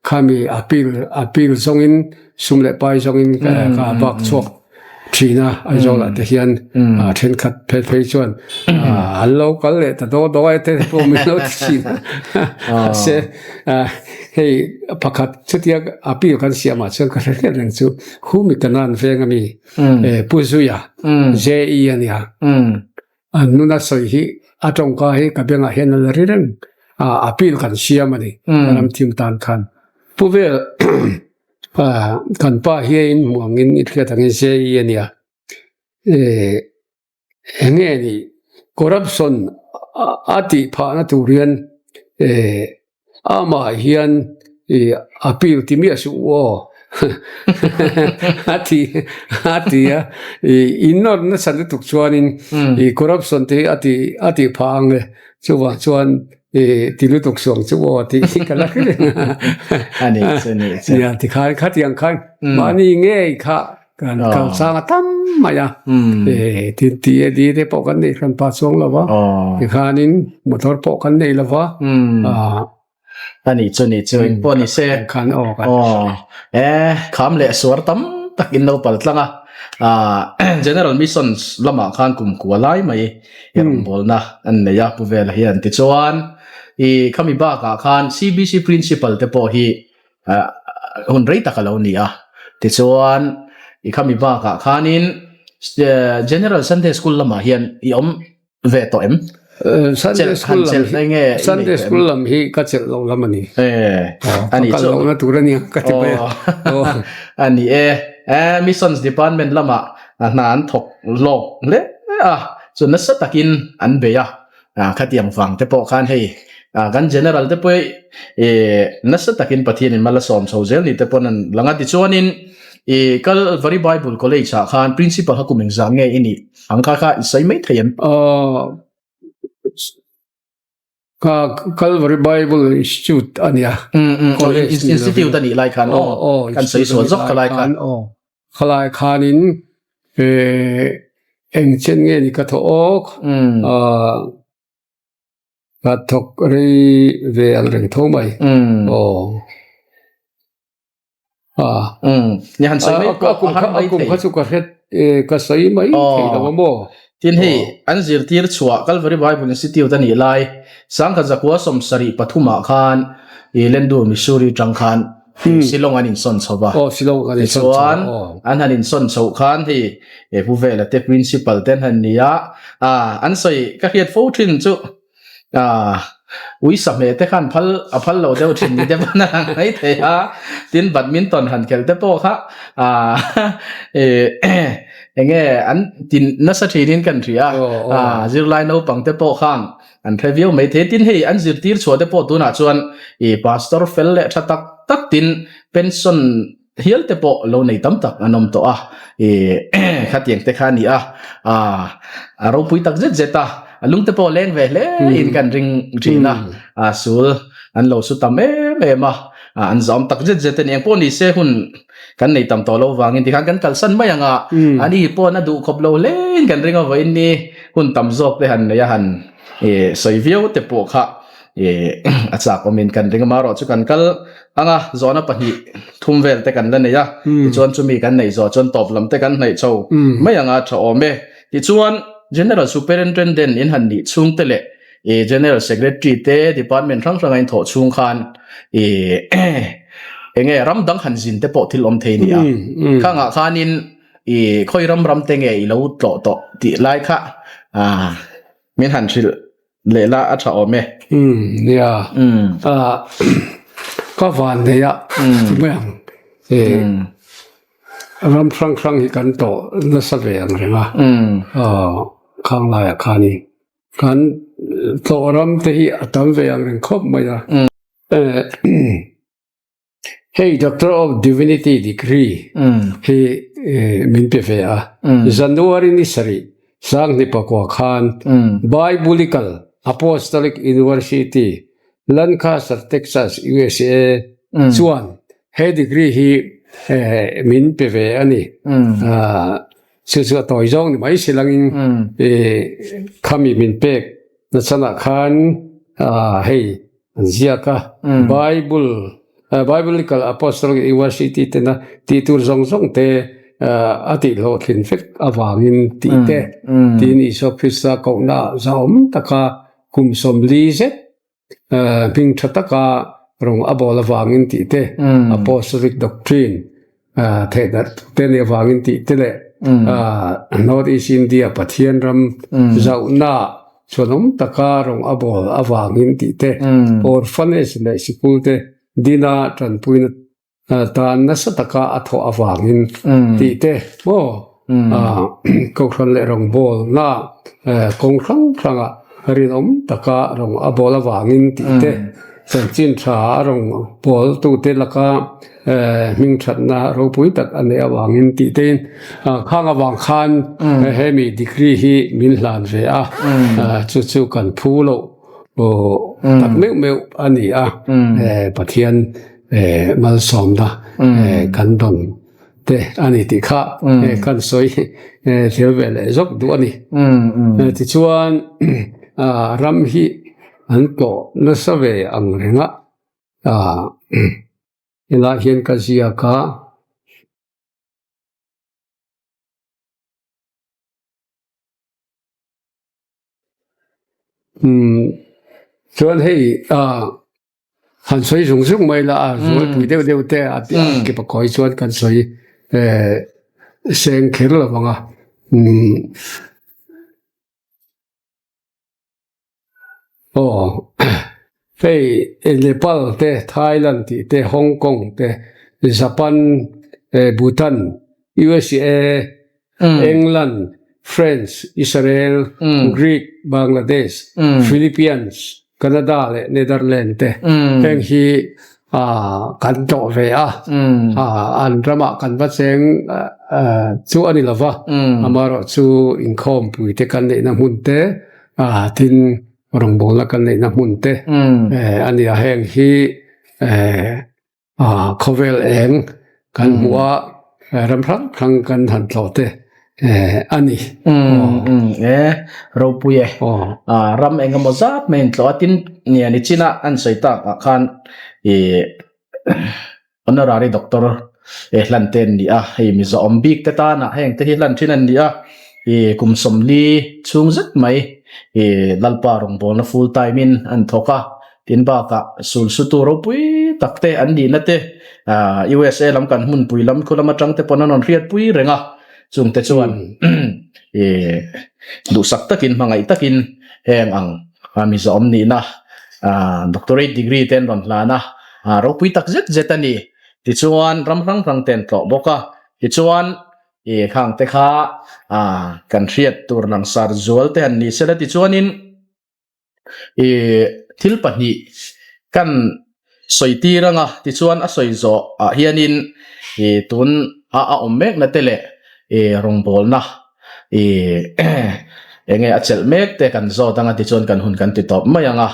khami appeal appeal zawngin sum leh pai zawngin ka bak chhuak thin a Aizawlah te hian thenkhat phei phei chuan an lo kal leh ta daw daw e te pawh min lo ti thin a mahse hei pakhat chutia appeal kan siamah chuan ka hre reng reng chu Khumi Kanan veng a mi. Pu Zuia, JE a nia. An nuna sawi hi a tawngka hi ka bengah hian a la ri reng a, appeal kan siam a ni ka ram thim tan khan. Pu Vel, kan pa hi a inhmuh angin i hriat angin JE a nia. Enge ni corruption a tih phahna tur hian amah hian appeal ti miah suh u aw a ti a ti a in nawr nasa lutuk chuanin corruption te hi a ti a tih phah ang e chuvang chuan ti lutuk suang chu aw tih hi ka la hre reng a ni chu ni chu nia tikhan khatiang khan mahni ngei kha Kan kal chang a tam mai a, tin TAD te pawh kan nei hran pah chuang lo va, tikhanin motor pawh kan nei lo va. A ni chu ni chu eng pawh ni se. Khan aw kan. Aw e kham leh suar tam tak in lo pal tlang a, General Missions lamah khan kum kua lai mai i rawngbawlna an nei a Pu Vela hian tichuan i khami bakah khan CBC Principal te pawh hi hun rei tak a lo ni a. Tichuan, i khami bakah khanin General Sunday School lamah hian i awm ve tawh em? Sunday School lam hi Sunday School lam hi ka chelh loh lam a ni. A ni chu. Ka kal lohna tur a nia ka ti mai a. A ni e. Missions Department lamah hna an thawk lawk hle a, chu nasa takin an bei a. Khatiang vang te pawh khan hei kan General te pawh i nasa takin Pathianin mal a sawm chho zel ni te pawn an lang a. Tichuanin i Calvary Bible College ah khan Principal kha kum engzah nge i nih ang kha kha i sawi mai thei em? Calvary Bible Institute a nia. College Institute a nih lai khan aw kan sawi sual zawk khalai khan. Khalai khanin eng chen nge ni ka thawh awk ka thawk rei ve ang reng tho mai aw ni han sawi mai pawh a har mai thei kha chu ka hret ka sawi mai thei lo maw tin hei an zirtir chhuah Calvary Bible Institute a nih lai sangkhat zakua 73 ah khan i Lendur Missouri tang khan Shillong an insawn chho va. Aw, Shillong an insawn chho. Tichuan, an han insawn chhoh khan hei he Pu Vela te principal te an han ni a, ah an sawi ka hriat fo thin chu ah ui sahmeh te khan phal a phal lo deuh thin ni te pawn a lang mai thei a, tin badminton han khelh te pawh kha ah eng nge an tin nasa thinin kan hria a, ah zirlai naupang te pawh khan An hre viau mai thei. Tin hei an zirtir chhuah te pawh tunah chuan i pastor fel leh tha tak tak tin pension hial te pawh lo nei tam tak an awm tawh a. I khatiang te kha a ni a, a ropui tak zet zet a, a lung te pawh leng ve hle in kan ring thin a, a sul an lo su tam em em a, an zawm tak zet zet a ni. Engpawh ni se hun kan nei tam tawh lo vangin tikhan kan kalsan mai ang a, ani pawn a duh khawp lo hle in kan ring avain ni hun tam zawk te han nei a han sawi viau te pawh kha a chak awmin kan ring a marawh chu kan kal anga zawhna 2 3 vel te kan la nei a tichuan chumi kan neih zawh chuan tawp lam te kan hnaih chho mai anga tha awm e tichuan General Superintendent in han nih chhung te leh i General Secretary te department hrang hranga in thawh chhung khan i enge ram dang han zin te pawh thil awm thei nia khangah khanin i khawi ram ram te nge i lo tlawh tawh tih lai kha a min han hrilh. leh la a tha awm e. Nia, ka van nei a ti mai ang. Ram hrang hrang hi kan tawh nasa ve ang reng a, khang laiah khanin kan tlawh ram te hi a tam ve ang reng khawp mai a. Hei Doctor of Divinity degree hi min pe ve a. January ni sarih Sanghni pakua khan Biblical Apostolic University, Lancaster, Texas, USA chuan he degree hi min pe ve a ni. Chu chu a tawi zawng ni mai si langin khami min pek nachanah khan hei An ziak a, Bible, Biblical Apostolic University tena tih tur zawng zawng te a tih hlawhtlin vek avangin tih te, tiin Isua Krista kohna zahawm taka kum 40 zet hming tha taka rawng a bawl avangin tih te, Apostolic Doctrine Theihdarh te nih avangin tih te leh North East India Pathian ram zauhna chhuanawm taka rawng a bawl avangin tih te, orphanage leh sikul te dina tanpuina tan nasa taka a thawh avangin tih te maw Kohhran leh rawngbawlna kawng hrang hranga rinawm taka rawng a bawl avangin tih te, chanchin tha a rawng bawltute laka hming thatna ropui tak a neih avangin tih tein khang avang khan hemi degree hi min hlan ve a, chu chu kan phu loh tak meuh meuh a ni a, Pathian malsawmna kan dawn te a ni tih kha kan sawi thil ve leh zawk duh a ni. Tichuan ram hi an tlawh nasa ve ang reng a, helai hian ka ziak a. Chuan hei Han sawi zung zung mai la a, zualpui deuh deuh te a ki pakhawi chuan kan sawi seng kher lo vang a. Aw hei Nepal te, Thailand tih te, Hong Kong te, Japan, Bhutan, USA, England, France, Israel, Greek, Bangladesh, Philippines, Canada leh Netherland te heng hi kan tlawh ve a, an ramah kan va cheng chu a ni lo va, amaherawh chu inkhawmpui te kan neihna hmun te tin rawngbawlna kan neihna hmun te a ni a, heng hi Khawvel eng kan hmuh a, ram hrang hrang kan han tlawh te a ni. E, ropui e. Ram eng emaw zat mai in tlawh a, tin nia ni chin a an sawi tak ah khan i honorary doctor e hlan te an ni a, hei Mizo awm bik te tan ah heng te hi hlan thin an ni a, i kum 40 chhung zet mai i Lalpa rawngbawlna full time in an thawk a. Tin bakah sulsutu ropui tak te an nihna te USA lam kan hmunpui lam khu lam atang te pawn an rawn hriatpui reng a, chung te chuan duhsak takin hmangaih takin heng ang Mizoram nihna doctorate degree te an rawn hlan a, ropui tak zet zet a ni. Tichuan ram hrang hrang te an tlawh bawk a, tichuan khang te kha kan hriat tur langsar zual te han ni sela tichuanin I thil pahnih kan sawi tir anga tichuan a sawi zawh ah hianin i tun a a awm mek na te leh i rawngbawlna i enge a chelh mek te kan zawt anga tichuan kan hun kan ti tawp mai anga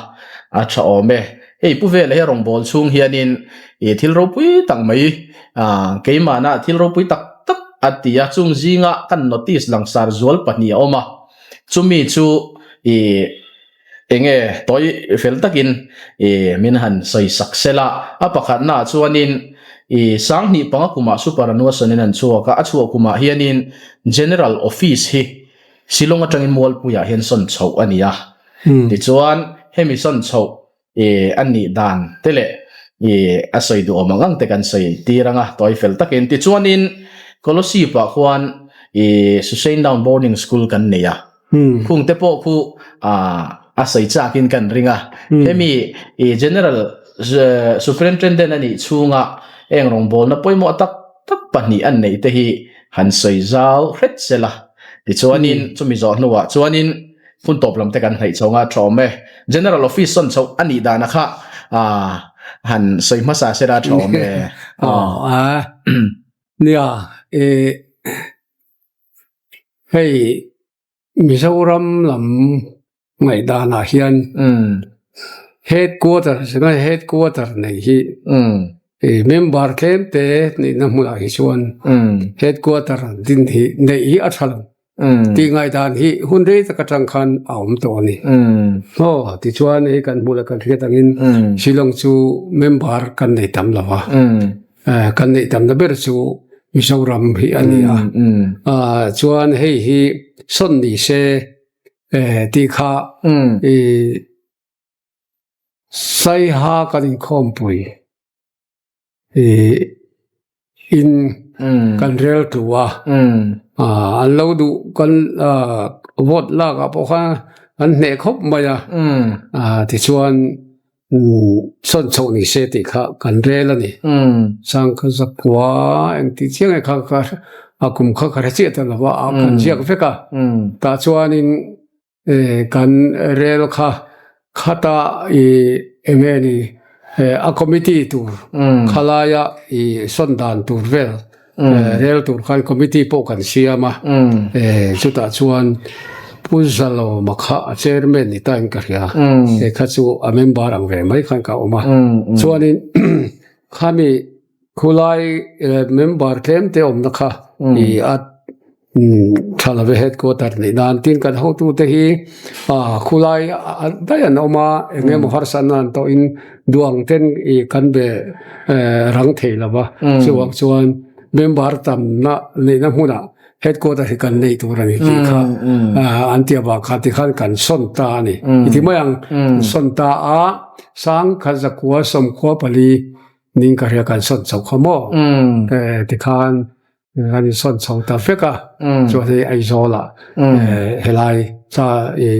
a tha awm e. Hei pu vela hi rawngbâwl chhung hianin i thil ropui tak mai ah keimahna thil ropui tak tak a ti a, chung zinga kan notice langsar zual pahnih a awm a. Chumi chu i enge tawi fel takin i min han sawi sak sel a, a pakhatna ah chuanin i 2005 kumah Super Anuasanin an chhuak a, a chhuah kumah hianin General Office hi Shillong atangin Mualpuiah hian sawn chhoh a ni a, tichuan hemi sawn chhoh I a nih dan te leh i a sawi duhawm ang ang te kan sawi tir ang a, tawi fel takin. Tichuanin Kolosip ah khuan i Susaindown Boarding School kan nei a, khung te pawh khu ah. a sawi chakin kan ring a. Hemi General Superintendent a nih chhunga heng rawngbawlna pawimawh tak tak pahnih an neih te hi han sawi zau hret sela. Tichuanin chumi zawh hnuah chuanin hun tawp lam te kan hnaih chho nga tha awm e. General Office sawn chhoh a nih dana kha han sawi hmasa sela tha awm e. Nia, hei Mizoram lam ngaihdanah hian headquarter headquarter nei hi member tlem te nihna hmunah hi chuan headquarter din hi neih hi a tha lo tih ngaihdan hi hun rei tak atang khan a awm tawh a ni. Aw tichuan hei kan hmuh leh kan hriat angin Shillong chu member kan nei tam lo a. Kan neih tamna ber chu Mizoram hi a ni a. Chuan hei hi sawn ni se tih kha i Saiha kan inkhawmpui i in kan rel tlu a. An lo duh kan vote lak ah pawh khan an hneh khawp mai a. Tichuan Sawn chhoh ni se tih kha kan rel a ni. Sangkha zakua engti chiang e kha ka a kum kha ka hre chiah ta lova a kan ziak vek a. Tah chuanin kan rel kha khata i enge ni a committee tur khalaia i sawn dan tur vel Rel tur khan committee pawh kan siam a, chutah chuan Pu Zalawma kha a chairman ni ta in ka hria, he kha chu a member ang ve mai khan ka awm a, chuanin khami khulai member tlem te awmna kha i a Tha love headquarter nih nan tin kan hotute hi khulai daih an awm a, eng emaw harsatna an tawhin duang ten i kan be rang thei lo va, chuvang chuan member tamna neihna hmunah headquarter hi kan nei tur a ni tih kha an ti avang khan tikhan kan sawn ta a ni. I ti mai ang, kan sawn ta a, Sangkhat zakua sawmkhua pali ning ka hria kan sawn chauh kha maw tikhan Kan insawn chho ta vek a, chuan hei Aizawlah helai cha i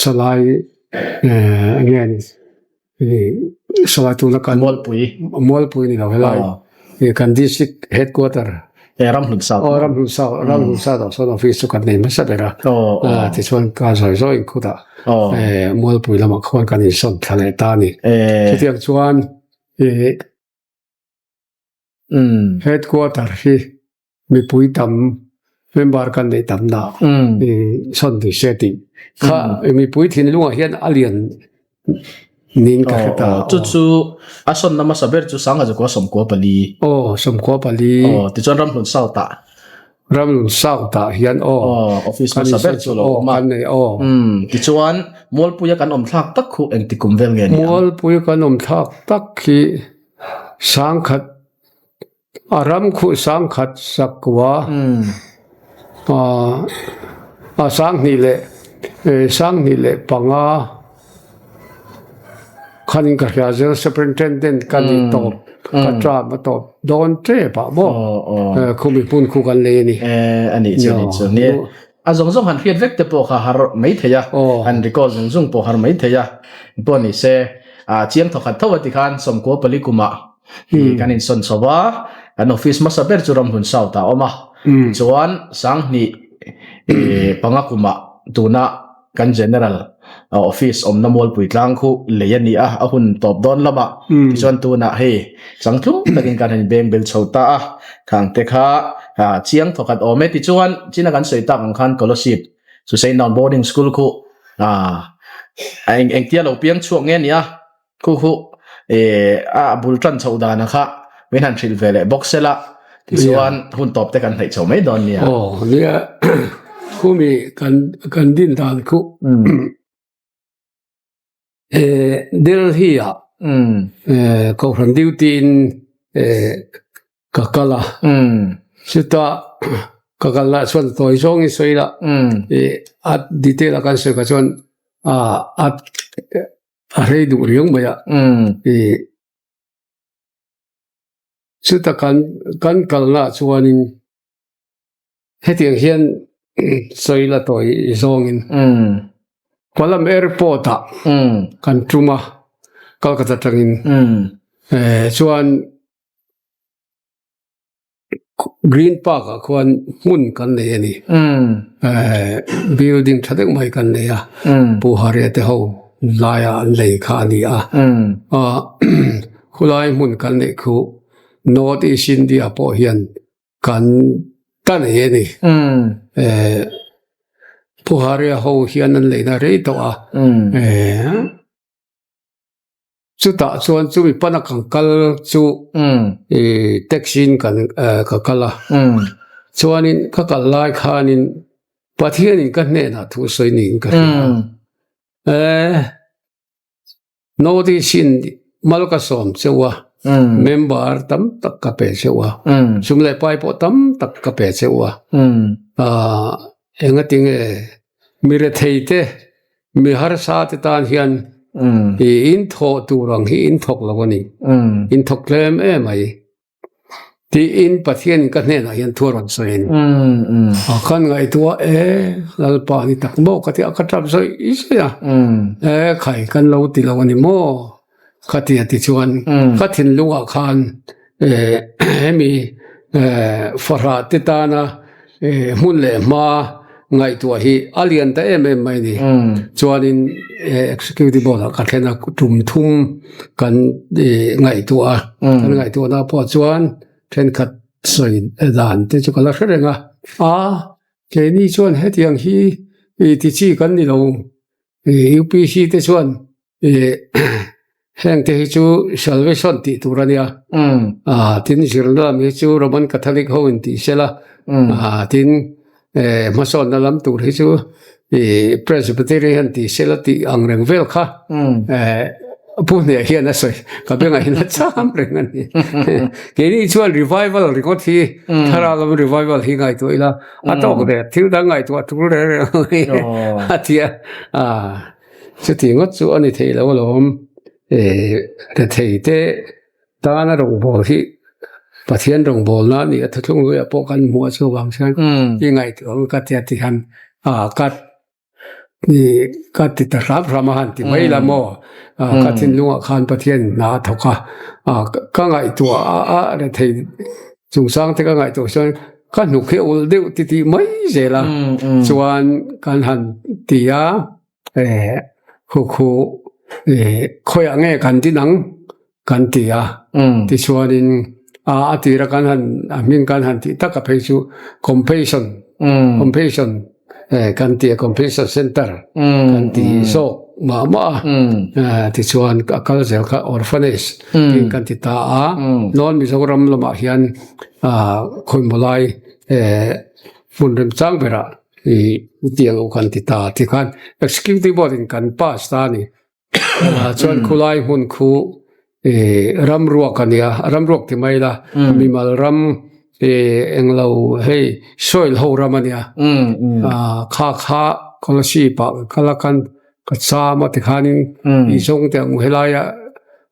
sawlai enge ni sawlai tuna kan Mualpui Mualpui ni lo helai kan district headquarter Ramhlun South aw Ramhlun South Ramhlun South ah sawn office chu kan nei hmasa ber a tichuan ka zawi zawi in khutah Mualpui lamah khuan kan insawn thla leh ta a ni chutiang chuan i Headquarter hi mipui tam member kan neih tam na sawn ni se tih kha mipui thinlungah hian a lian niin ka hre ta. Chu chu a sawnna hmasa ber chu Sangha Zakua sawmkua pali. Aw sawmkua pali. Aw tichuan Ramhlun South ah. Ramhlun South ah hian aw. Aw office hmasa ber chu lo awm a. Kan nei aw. Tichuan Mualpuia kan awm thlak tak khu engti kum vel nge ni ang? Mualpuia kan awm thlak tak hi Sangkhat a ram khuh sangkhat sakua a sanghnih leh sanghnih leh panga khanin ka hria zel superintendent ka nih tawp ka term a tawp dawn tep ah maw khumi hmun khu kan lei a ni. A nih chu a nih chu nia a zawng zawng han hriat vek te pawh kha har mai thei a han record zung zung pawh har mai thei a pawh ni se. A chiang thawkhat tho a ti khan sawmkua pali kumah hi kan insawn chho a, kan office hmasa ber chu Ramhlun South ah a awm a, tichuan Sanghnih panga kumah tuna kan General office awmna Mualpui tlang khu lei a ni a, a hun tawp dawn lamah tichuan tunah hei changtlung takin kan han inbeng bel chho ta a, khang te kha chiang thawkhat awm e tichuan china kan sawi tak ang khan Kolasib Susaindown Boarding School khu a eng engtia lo piang chhuak nge nia khu khu a bul tan chhoh dan a kha min han hrilh ve leh bawk sela tichuan hun tawp te kan hnaih chho mai dawn nia. Aw nia khumi kan kan din dan khu Delhi ah Kohhran duty in ka kal a chutah ka kal lah chuan tawi zawngin sawi la ih a detail a kan sawi kha chuan ah a a rei duh riau mai a ih chutah kan kan kal lah chuanin hetiang hian sawi la tawi zawngin. Kuala Airport ah kan tum a, Kolkata atangin. Chuan Green Park ah khuan hmun kan nei a ni. Building tha deuh mai kan nei a, Pu Haria te ho laia an lei kha a ni a. Khulai hmun kan neih khu North East India pawh hian kan ta nei a ni. Pu Haria ho hian an leina rei tawh a. Chutah chuan chumi pana kan kal chu taxi in kan ka kal a. Chuanin ka kal lai khanin Pathianin ka hnenah thu sawi niin ka hria a. Notice in mal ka sawm cheu a, member tam tak ka pe cheu a, sum leh pai pawh tam tak ka pe cheu a. Engatinge mi rethei te, mi harsa te tan hian i in thawh tur ang hi in thawk lo a ni, in thawk tlem em mai. Tiin Pathianin ka hnenah hian thu a rawn sawi a ni. A kan ngaihtuah e, Lalpa ni tak maw ka ti a, ka tap zawih zawih a. E khai kan lo ti lo a ni maw ka ti a tichuan ka thinlungah khan e hemi e fahrah te tana e hmun leh hma ngaihtuah hi a lian ta em em mai a ni. Chuanin executive board ah ka thlen a tum thum kan ngaihtuah a, kan ngaihtuahna pawh chuan thenkhat sawi dan te chu ka la hre reng a, a keini chuan hetiang hi ti chi kan ni lo UPC te chuan Heng te hi chu salvation tih tur a nia. Tin zirna lam hi chu Roman Catholic ho in tih sela. Tin hmasawnna lam tur hi chu Presbyterian tih sela tih ang reng vel kha Pu Hne hian a sawi ka bengah hian a cham reng a ni. Keini chuan revival ringawt hi thlarau lam revival hi ngaihtuah ila a tawk ve thil dang ngaihtuah tul reng reng a ti a. Chuti ngawt chu a ni thei lo alawm. Rethei te tana rawngbâwl hi Pathian rawngbâwlna a ni a, thuthlung hnuaiah pawh kan hmuh a chuvang chuan i ngaihtuah ang ka tia ti khan ka ka ti ta hram hram a han ti mai la maw? Ka thinlungah khan Pathian hna a thawk a, ka ngaihtuah a rethei chungchang te ka ngaihtuah chuan ka hnuk hi a ulh deuh ti tih mai zel a, chuan kan han ti a. Eh khu khu eh khawiah nge kan din ang kan ti a tichuanin a a tira kan han a hming kan han tih tak a phei chu compassion compassion eh kan ti a compassion center kan ti zawk mah mah a tichuan a kal zel kha orphanage tiin kan ti ta a North Mizoram lamah hian ah khawimaw lai eh hmun remchang berah I tiang u kan ti ta ti khan executive board in kan pass ta ni chuan khulai hmun khu ram ruak a nia ram ruak ti mai la mimal ram englo hei soil ho ram a nia kha kha scholarship ah ka kal a khan ka cham a tikhanin i zawng te ang helaia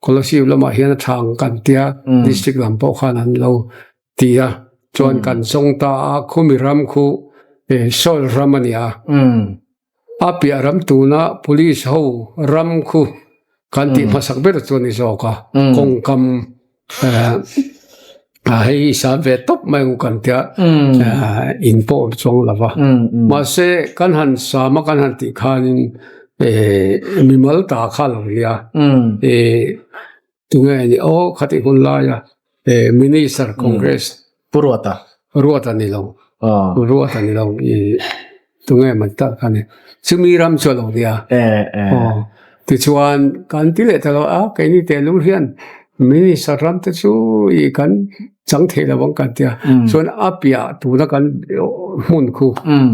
scholarship lamah hian a tha ang kan tia district lam pawh khan an lo ti a chuan kan zawng ta a khumi ram khu soil ram a ni a a piah ram tuna police ho ram khu kan tih hmasak ber chu a ni zawk a kawngkam a hei i san ve tawp mai ang kan tia in pawh awm chuang lo va mahse kan han sam a kan han tih khanin mimal ta kha a lo nia Tunge a ni aw khatih hun laia Minister Congress Pu Ruata Ruata ni lo Pu Ruata ni lo i tunge man tak kha ni chumi ram chu a lo nia aw tichuan kan ti leh ta lo a keini tehlul hian Minister ram te chu i kan chang thei lo ang kan tia chuan a piah tuna kan hmun khu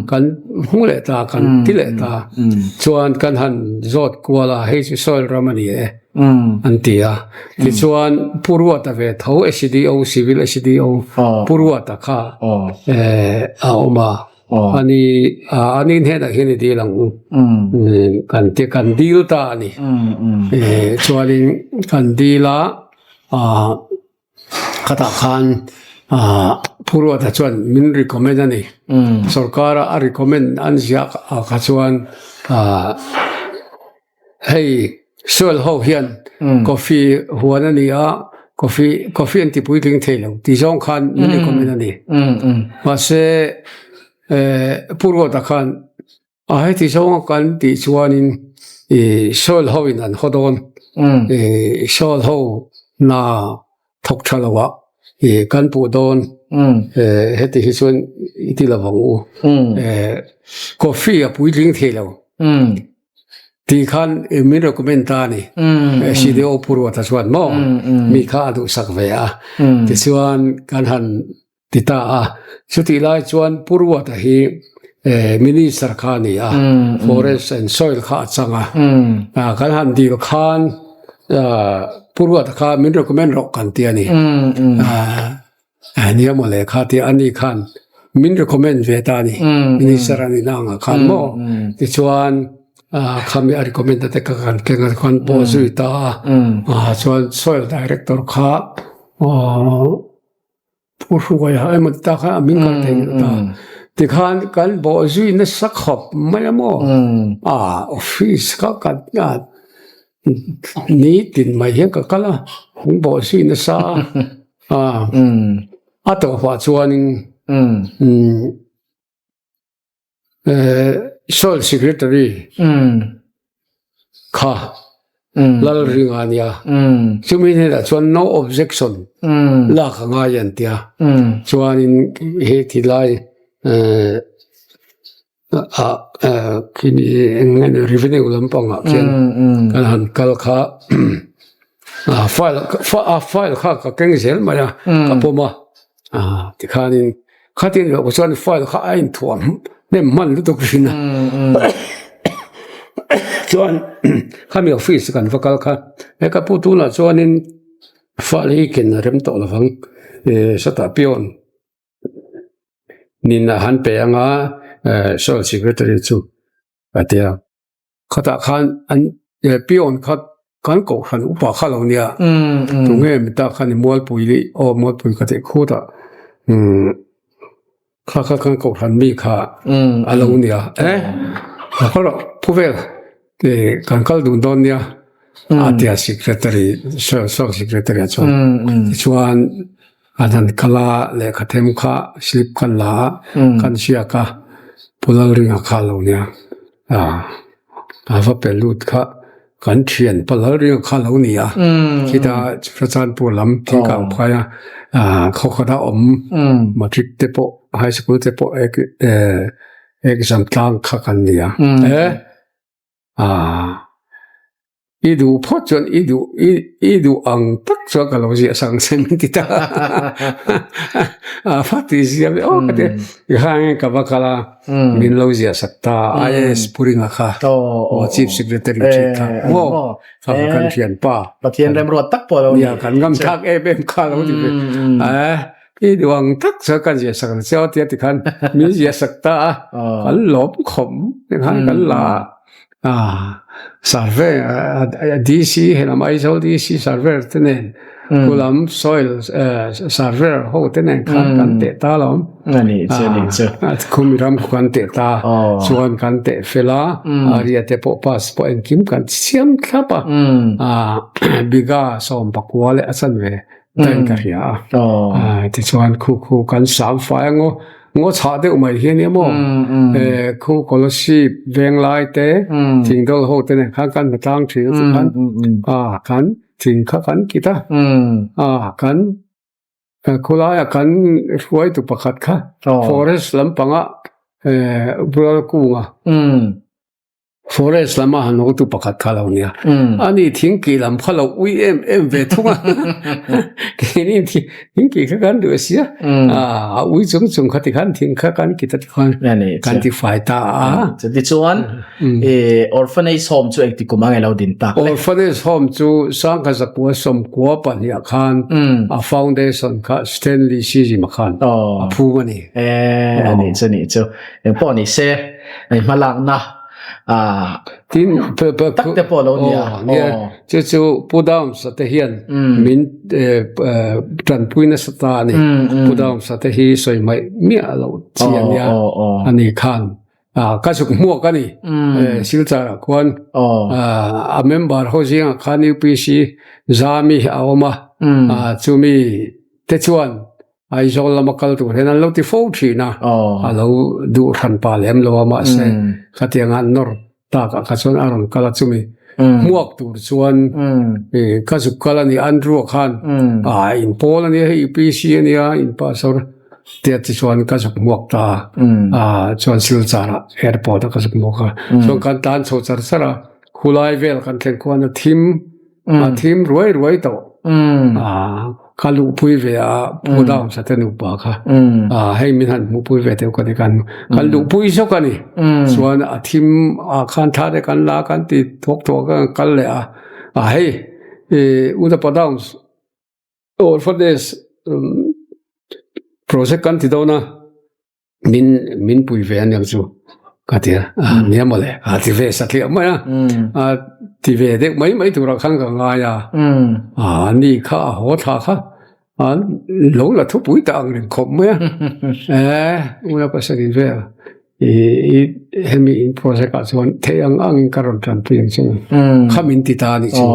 kan hmu leh ta kan ti leh ta chuan kan han zawt kual a hei chu soil ram a ni e. An ti a. Tichuan Pu Ruata ve tho SDO, Civil SDO Pu Ruata kha a awm a. Ani ani hnenah hian i dil ang u. Kan ti kan dil ta a ni. Chuanin kan dil a. Khatah khan Pu Ruata chuan min recommend a ni. Sorkara a recommend an ziah kha chuan. Hei soil ho hian coffee huan a ni a, coffee coffee an ti puitling thei lo tih zawng khan min recommend a ni. Mahse Pu Ruata khan a heti zawnga kan tih chuanin ih soil ho in an haw dawn, ih soil ho hna thawk tha lo ah ih kan puh dawn heti hi chuan i ti lo vang u, coffee a puitling thei lo. Tih khan min recommend ta a ni. CDO Pu Ruata chuan maw mi kha a duhsak ve a. Tichuan kan han ti ta a. Chutih lai chuan Pu Ruata hi Minister kha a ni a, Forest and Soil kha a chang a. Kan han dil khan Pu Ruata kha min recommend rawh kan ti a ni. Nia maw le kha tia ani khan min recommend ve ta ni minister ani na anga khan maw tichuan khami a recommend te ka kan keng a khan pawh zui ta a chuan soil director kha Pu Hruaia emaw ti ta khan a min kal thei ta tikhan kan bawh zui nasa khawp mai a maw a office kha kan Ni tin mai hian ka kal a, hung bawh zui nasa a, a tawpah chuanin Soil Secretary kha Lalringa a nia, chumi hnenah chuan no objection lak a ngai an tia, chuanin he ti lai Khini eng nge ni revenue lampangah khian kan han kal kha file file kha ka keng zel mai a ka pawm a tikhanin khatin loh chuan file kha a inthuam hnem hman lutuk thin a chuan khami office kan va kal kha he ka pu tunah chuanin file hi ken a rem tawh lovang sawtah peon. Nin a han pe anga Soil Secretary chu a ti a, khatah khan an peon kha kan kohhran upa kha lo nia, tunge mi ta khan i Mualpui leh aw Mualpui ka tih khutah kha kha kan kohhran mi kha a lo nia e khaw rawh phuvel kan kal dun dawn nia a ti a Secretary Soil Secretary chuan tichuan. An han kal a, lehkha them kha slip khan la a, kan hriak a, Pu Lalringa kha a lo nia, a va pe lut kha kan thian pa Lalringa kha a lo ni a, khita Churachandpur lam thingkang phai a, khaw khata awm matric te pawh high school te pawh exam tlang kha kan ni a. I duh phawt chuan i duh i i duh ang tak chuan ka lo ziah sang che min ti ta a fa ti zia ve aw ka ti tikhan ka va kal a min lo ziah sak ta IAS Puringa kha aw Chief Secretary thin kha maw kha kan thianpa Pathian remruat tak pawh lo ni nia kan ngam thlak em em kha lo ti ve I duang tak chuan kan ziah sak ang che aw tia tikhan min ziah sak ta a, kan lawm khawm tikhan kan la a, survey DC helam Aizawl DC surveyor te nen Kulam soil surveyor ho te nen khan kan teh ta alawm. Khumi ram khu kan teh ta chuan kan teh fel a, area te pawh pass pawh engkim kan siam thlap a, bigha 14 leh a chanve Dain ka hria a. Tichuan khu khu kan sam fai a ngaw ngaw chhah deuh mai hi ania maw khu Kolasib Venglai te Thingdawl ho te nen khan kan hmu tlang thin a tikhan a kan thing kha kan kit a a kan khulaia kan hruaitu pakhat kha forest lampanga Bual kunga Forest lama han hotu pakhat kha lo nia. Ani thingki lam kha lo ui em em ve thung a. Keini thingki kha kan duh sia. A ui chung chung kha tikhan thing kha kan ki ta tikhan kan ti fai ta a. Chutichuan orphanage home chu engti kum ange lo din tak le? Orphanage home chu 1992 khan a foundation kha Stanley Sizima khan a phum a ni. Ani chu ni chu. Engpawh ni se hmalakna Tin tak te pawh lo nia. Nia chu chu Pu Dawmsa te hian min tanpui nasa ta a ni. Pu Dawmsa te hi sawi hmaih miah loh chi a nia. Ani khan. Ka zuk hmuak a ni. Silchar ah khuan a member ho zingah khan UPC Zami a awm a, chumi te chuan Aizawl lama kal tur hian an lo ti fo thin a, a lo duh hran pa lem lo a, mahse khatianga an nawr takah kha chuan a rawn kal a, chumi hmuak tur chuan ka zuk kal a ni. Andrew-a khan in pawl a nia, hei UPC a nia, in pastor tia ti chuan ka zuk hmuak ta a, chuan Silchar-ah airport-ah ka zuk hmuak a, chuan kan tlan chho char char a, khulai vel kan thlen khuan a thim a thim ruai ruai tawh ka luhpui ve a Pu Dawmsa te nupa kha hei min han hmuhpui ve deuh ka ni kan kan luhpui zawk a ni chuan a thim ah khan thla te kan la kan ti thuak thuak a kal leh a a hei Unapa Dawms Orphanage project kan ti dawn a. Min min pui ve aniang chu ka ti a, nia mawle a ti ve satliah mai a, a ti ve deuh mai mai turah khan ka ngai a, a ni kha a haw thla kha a lo la thupui ta ang reng khawp mai a, e una pasal in vel i hemi in project ah chuan theih ang ang in ka rawn tanpui ang chu kha min ti ta a nih chu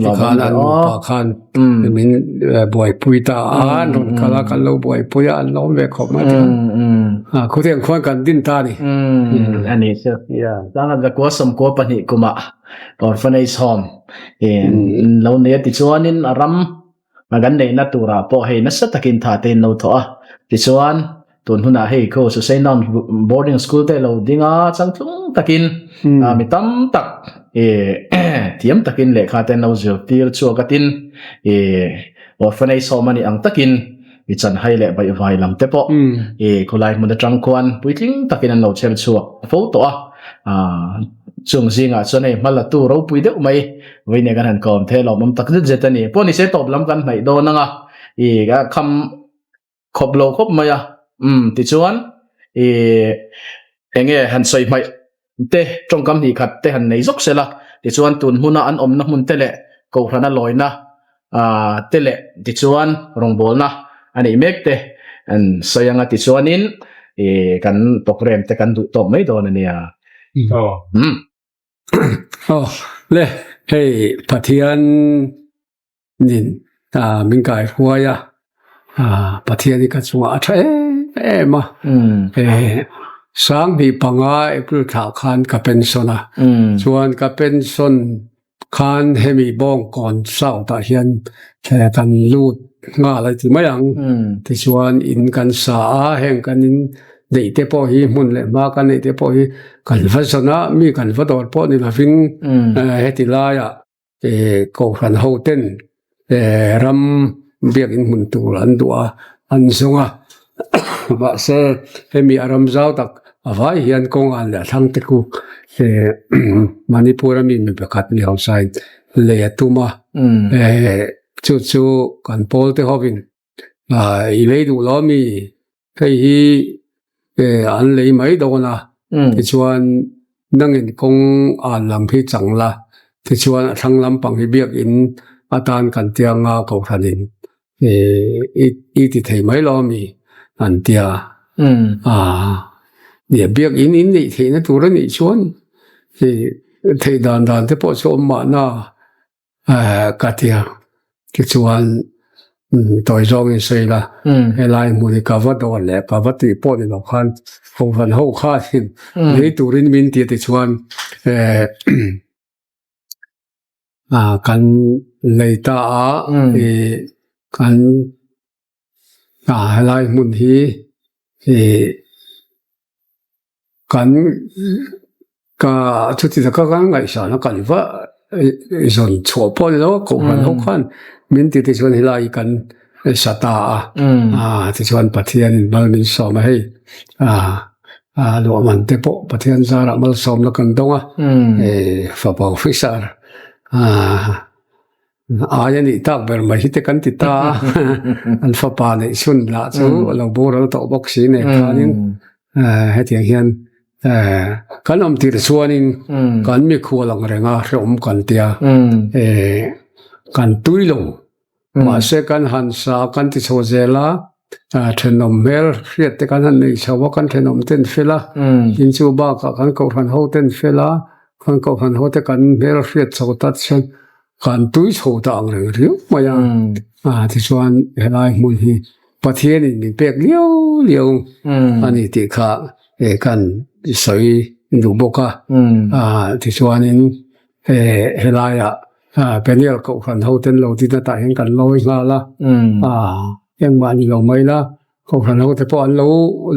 tikhan an nupa khan min buaipui ta a an rawn kal a kan lo buaipui a an lo awm ve khawp mai tikhan khutiang khuan kan din ta a ni. A nih chu. Tlangkhat ka kua sawmkua pahnih kumah orphanage home lo nei a tichuanin a ram kan neihna turah pawh hei nasa takin tha te in lo thawh a tichuan tun hunah hei khaw Susainown boarding school te lo ding a changtlung takin mi tam tak thiam takin lehkha te an lo zirtir chhuak a tin orphanage home a nih ang takin i chanhai leh baihvai lam te pawh khawlai hmun atang khuan puitling takin an lo chher chhuak fo tawh a chung zingah chuan hei hma la tu ropui deuh mai vawiin kan han kawm thei alawm awm tak zet zet a ni pawh ni se tawp lam kan hnaih dawn ang a i kham khawp lo khawp mai a um tichuan i enge han sawi hmaih te tawngkam hnih khat te han nei zawk sela tichuan tun hmuna an awmna hmun te leh kohhrana lawina ah te leh tichuan rawngbawlna a neih mek te an sawi anga tichuanin i kan program te kan duh tawk mai dawn a nia. Um. Aw le hei Pathian nin min kai hruai a Pathian hi ka chungah a tha em em a Sanghnih panga April thlah khan ka pension a chuan ka pension khan hemi Bawngkawn South ah hian kan lut nghal a ti mai ang tichuan in kan sa a heng kan in neih te pawh hi hmun leh hma kan neih te pawh hi kan va zawn a mi kan va dawr pawh ni lovin heti laiah Kohhran ho ten ram biakin hmun tur an duh a, an zawng a. Mahse hemi a ram zau tak a vai hian kawng an leh a thlang te khu Manipur a mi mi pakhat mi hausain lei a tum a. Chu chu kan pawl te hovin i lei duh lo mi hei hi an lei mai dawn a tichuan nangin kawng an lam hi chang la tichuan a thlang lampang hi biakin atan kan tia nga kohhranin i ti thei mai lo mi an tia a biakin in neih theihna tur a nih chuan theih dan dan te pawh chu awm mahna. Ka ti a, tichuan tawi zawngin sawi ila, helai hmun hi ka va dawn leh ka va tih pawh ni lo khan kohhran ho khanin lei turin min ti a tichuan kan lei ta a, kan helai hmun hi Kan ka chuti taka kan ngaihsan a kan va zawn chhuah pawh ni lo a kohhran ho khan min ti te chuan helai kan sa ta a a tichuan Pathian in mal min sawm a hei a a luahman te pawh Pathian zarah malsawmna kan dawng a fapa officer a Ai a nih tak ber mai hi te kan ti ta a, an fapa neih chhun lah chu a lo boral tawh bawk si nen khanin hetiang hian kan awm tirh chuanin kan mikhual ang reng a hrehawm kan tia kan tui lo mahse kan han sa kan ti chho zel a. Thenawm hmel hriat te kan han nei chho a, kan thenawm ten fel a, tin chu bakah kan kohhran ho ten fel a, kan kohhran ho te kan hmel hriat chho ta chuan kan tui chho ta ang reng riau mai a. Tichuan helai hmun hi Pathianin min pek liau liau a ni tih kha kan sawi duh bawk a. Tichuanin helaiah Peniel kohhran ho ten lo tin atah hian kan lawi nghal a, engmah ni lo mai la, kohhran ho te pawh an lo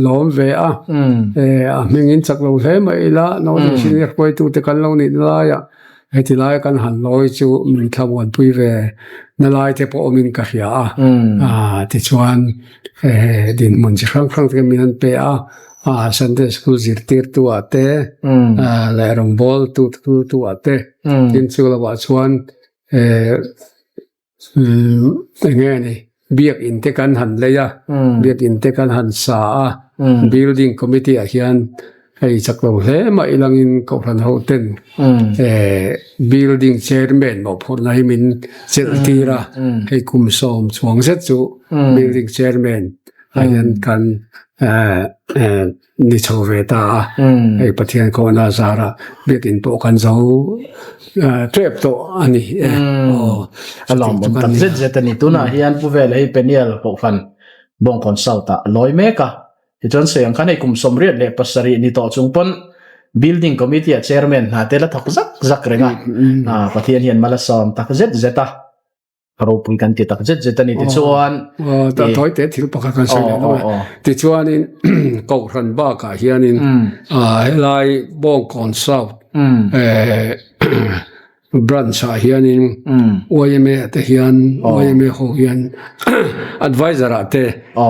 lawm ve a, a hmingin chak lo hle mai ila, naupang senior hruaitute kan lo nih laiah heti laia kan han lawi chu min thlamuanpui ve na lai te pawh awmin ka hria a, tichuan dinhmun chi hrang hrang te min han pe a. Sunday school zirtirtu ah te leh rawngbâwl tu tu ah te tin chu lovah chuan eng nge ni biakinn te kan han lei a biakinn te kan han sa a building committee ah hian hei chak lo hle mah ilangin kohhran ho ten building chairman mawhphurhna hi min chelh tir a hei kum sawm chuang zet chu building chairman ah hian kan ni chho ve ta a hei Pathian khawhna zara biakinn pawh kan zo tep tawh a ni e aw a lawmawm tak zet zet a ni tunah hian Pu Vela hi Peniel Kohhran Bawngkawn South ah a lawi mek a tichuan sawi ang khan hei kum 77 ni tawh chung pawn Building Committee ah Chairman hna te la thawk zak zak reng a Pathian hian mal a sawm tak zet zet a. ropui kan ti tak zet zet a ni tichuan tawi te thil pakhat kan sawi leh dawn a tichuanin kohhran bakah hianin helai Bawngkawn South branch ah hianin YMA te hian YMA ho hian advisor ah te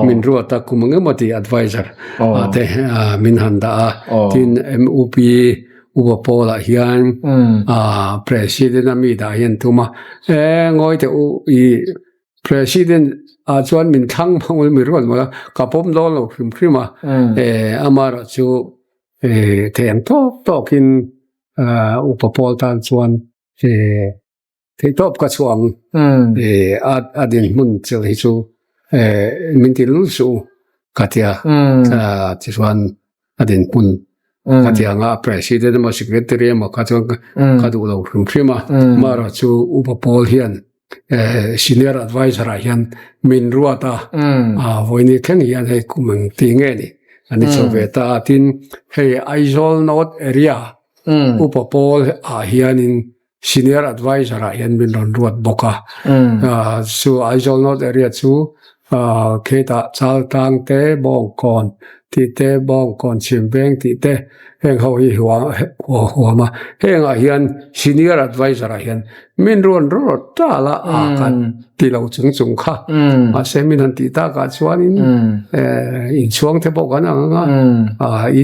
min ruat a kum engemaw ti advisor ah te min han dah a tin MUP Upa Paul-ah hian President a mi dah hian tum a, e ngawi teh u i President ah chuan min thlang hmang ul mi ruat mawlh a, ka pawm dawn lo hrim hrim a, e amaherawh chu e thei ang tawk tawkin Upa Paul tan chuan e Theihtawp ka chhuah ang. A dinhmun chilh hi chu min ti lul suh u ka tia. Tichuan a dinhmun ka ti ang a, President emaw Secretary emaw kha chuan ka duh lo hrim hrim a. Amaherawh chu Upa Paul hian Senior Advisor ah hian min ruat a, vawiin thleng hian hei kum eng ti nge ni an ni chho ve ta a. Tin, hei Aizawl North Area Upa Paul ah hianin Senior Advisor ah hian min rawn ruat bawk a. Chu Aizawl North Area chu khetah Chaltlang te, Bawngkawn tih te, Bawngkawn Chhimveng tih te heng ho hi huam a. Hengah hian Senior Advisor ah hian min rawn ruat tal a, a kan ti lo chung chung kha. Mahse min han tih takah chuanin inchhuang te pawh kan ang ang a, i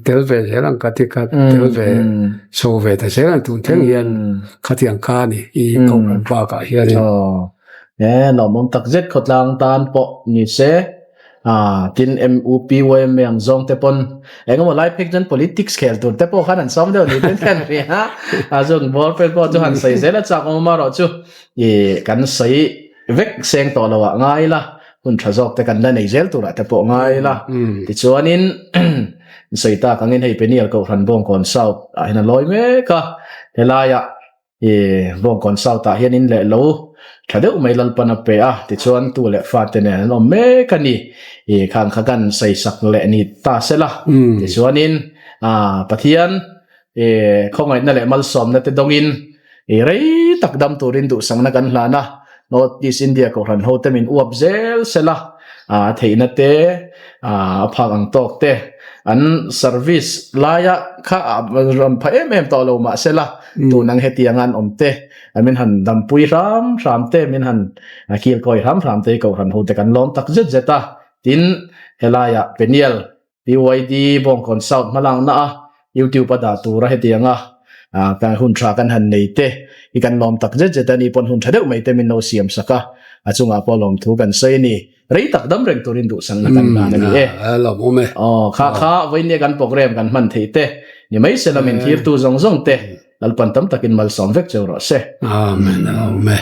tel ve zel ang ka ti ka tel ve chho ve ta zel ang tun thleng hian khatiang kha a ni i kohhran bakah hianin. E lawmawm tak zet khawtlang tan pawh ni se tin MUP YMA ang zawng te pawn engemaw lai phek chuan politics khel tur te pawh khan an sawm deuh ni ten kan hria a zung bawr fel pawh chu han sawi zel a chak awm erawh chu i kan sawi vek seng tawh lo ah ngai la hun tha zawk te kan la nei zel turah te pawh ngai la tichuanin sawi tak angin hei Peniel Kohhran Bawngkawn South ah hian a lawi mek a helaiah i Bawngkawn South ah hian in leh lo tha deuh mai Lalpan a pe a tichuan tu leh fate nen an awm mek a ni i khang kha kan sawi sak leh ni ta sela tichuanin Pathian I khawngaihna leh malsawmna te dawngin i rei tak dam turin duhsakna kan hlan a, North East India Kohhran hote min uap zel sela, a theihna te, a phak ang tawk te, an service laia kha rawn pha em em tawh lo mah sela, tun ang hetianga an awm te, min han dampui hram hram te, min han kilkawi hram hram te hi Kohhran hote kan lawm tak zet zet a, tin helaiah Peniel PYD Bawngkawn South hmalakna a YouTube a dah tura hetianga kan hun tha kan han nei te hi kan lawm tak zet zet a ni pawn hun tha deuh mai te min lo siam sak a, a chungah pawh lawmthu kan sawi a ni. Rei tak dam reng turin duhsakna kan hlan a ni e. Lawmawm e. Aw kha kha vawinia kan program kan hman theih te ni mai se lamin thirtu zawng zawng te Lalpan tam takin malsawm vek cheu rawh se. Amen. Amen.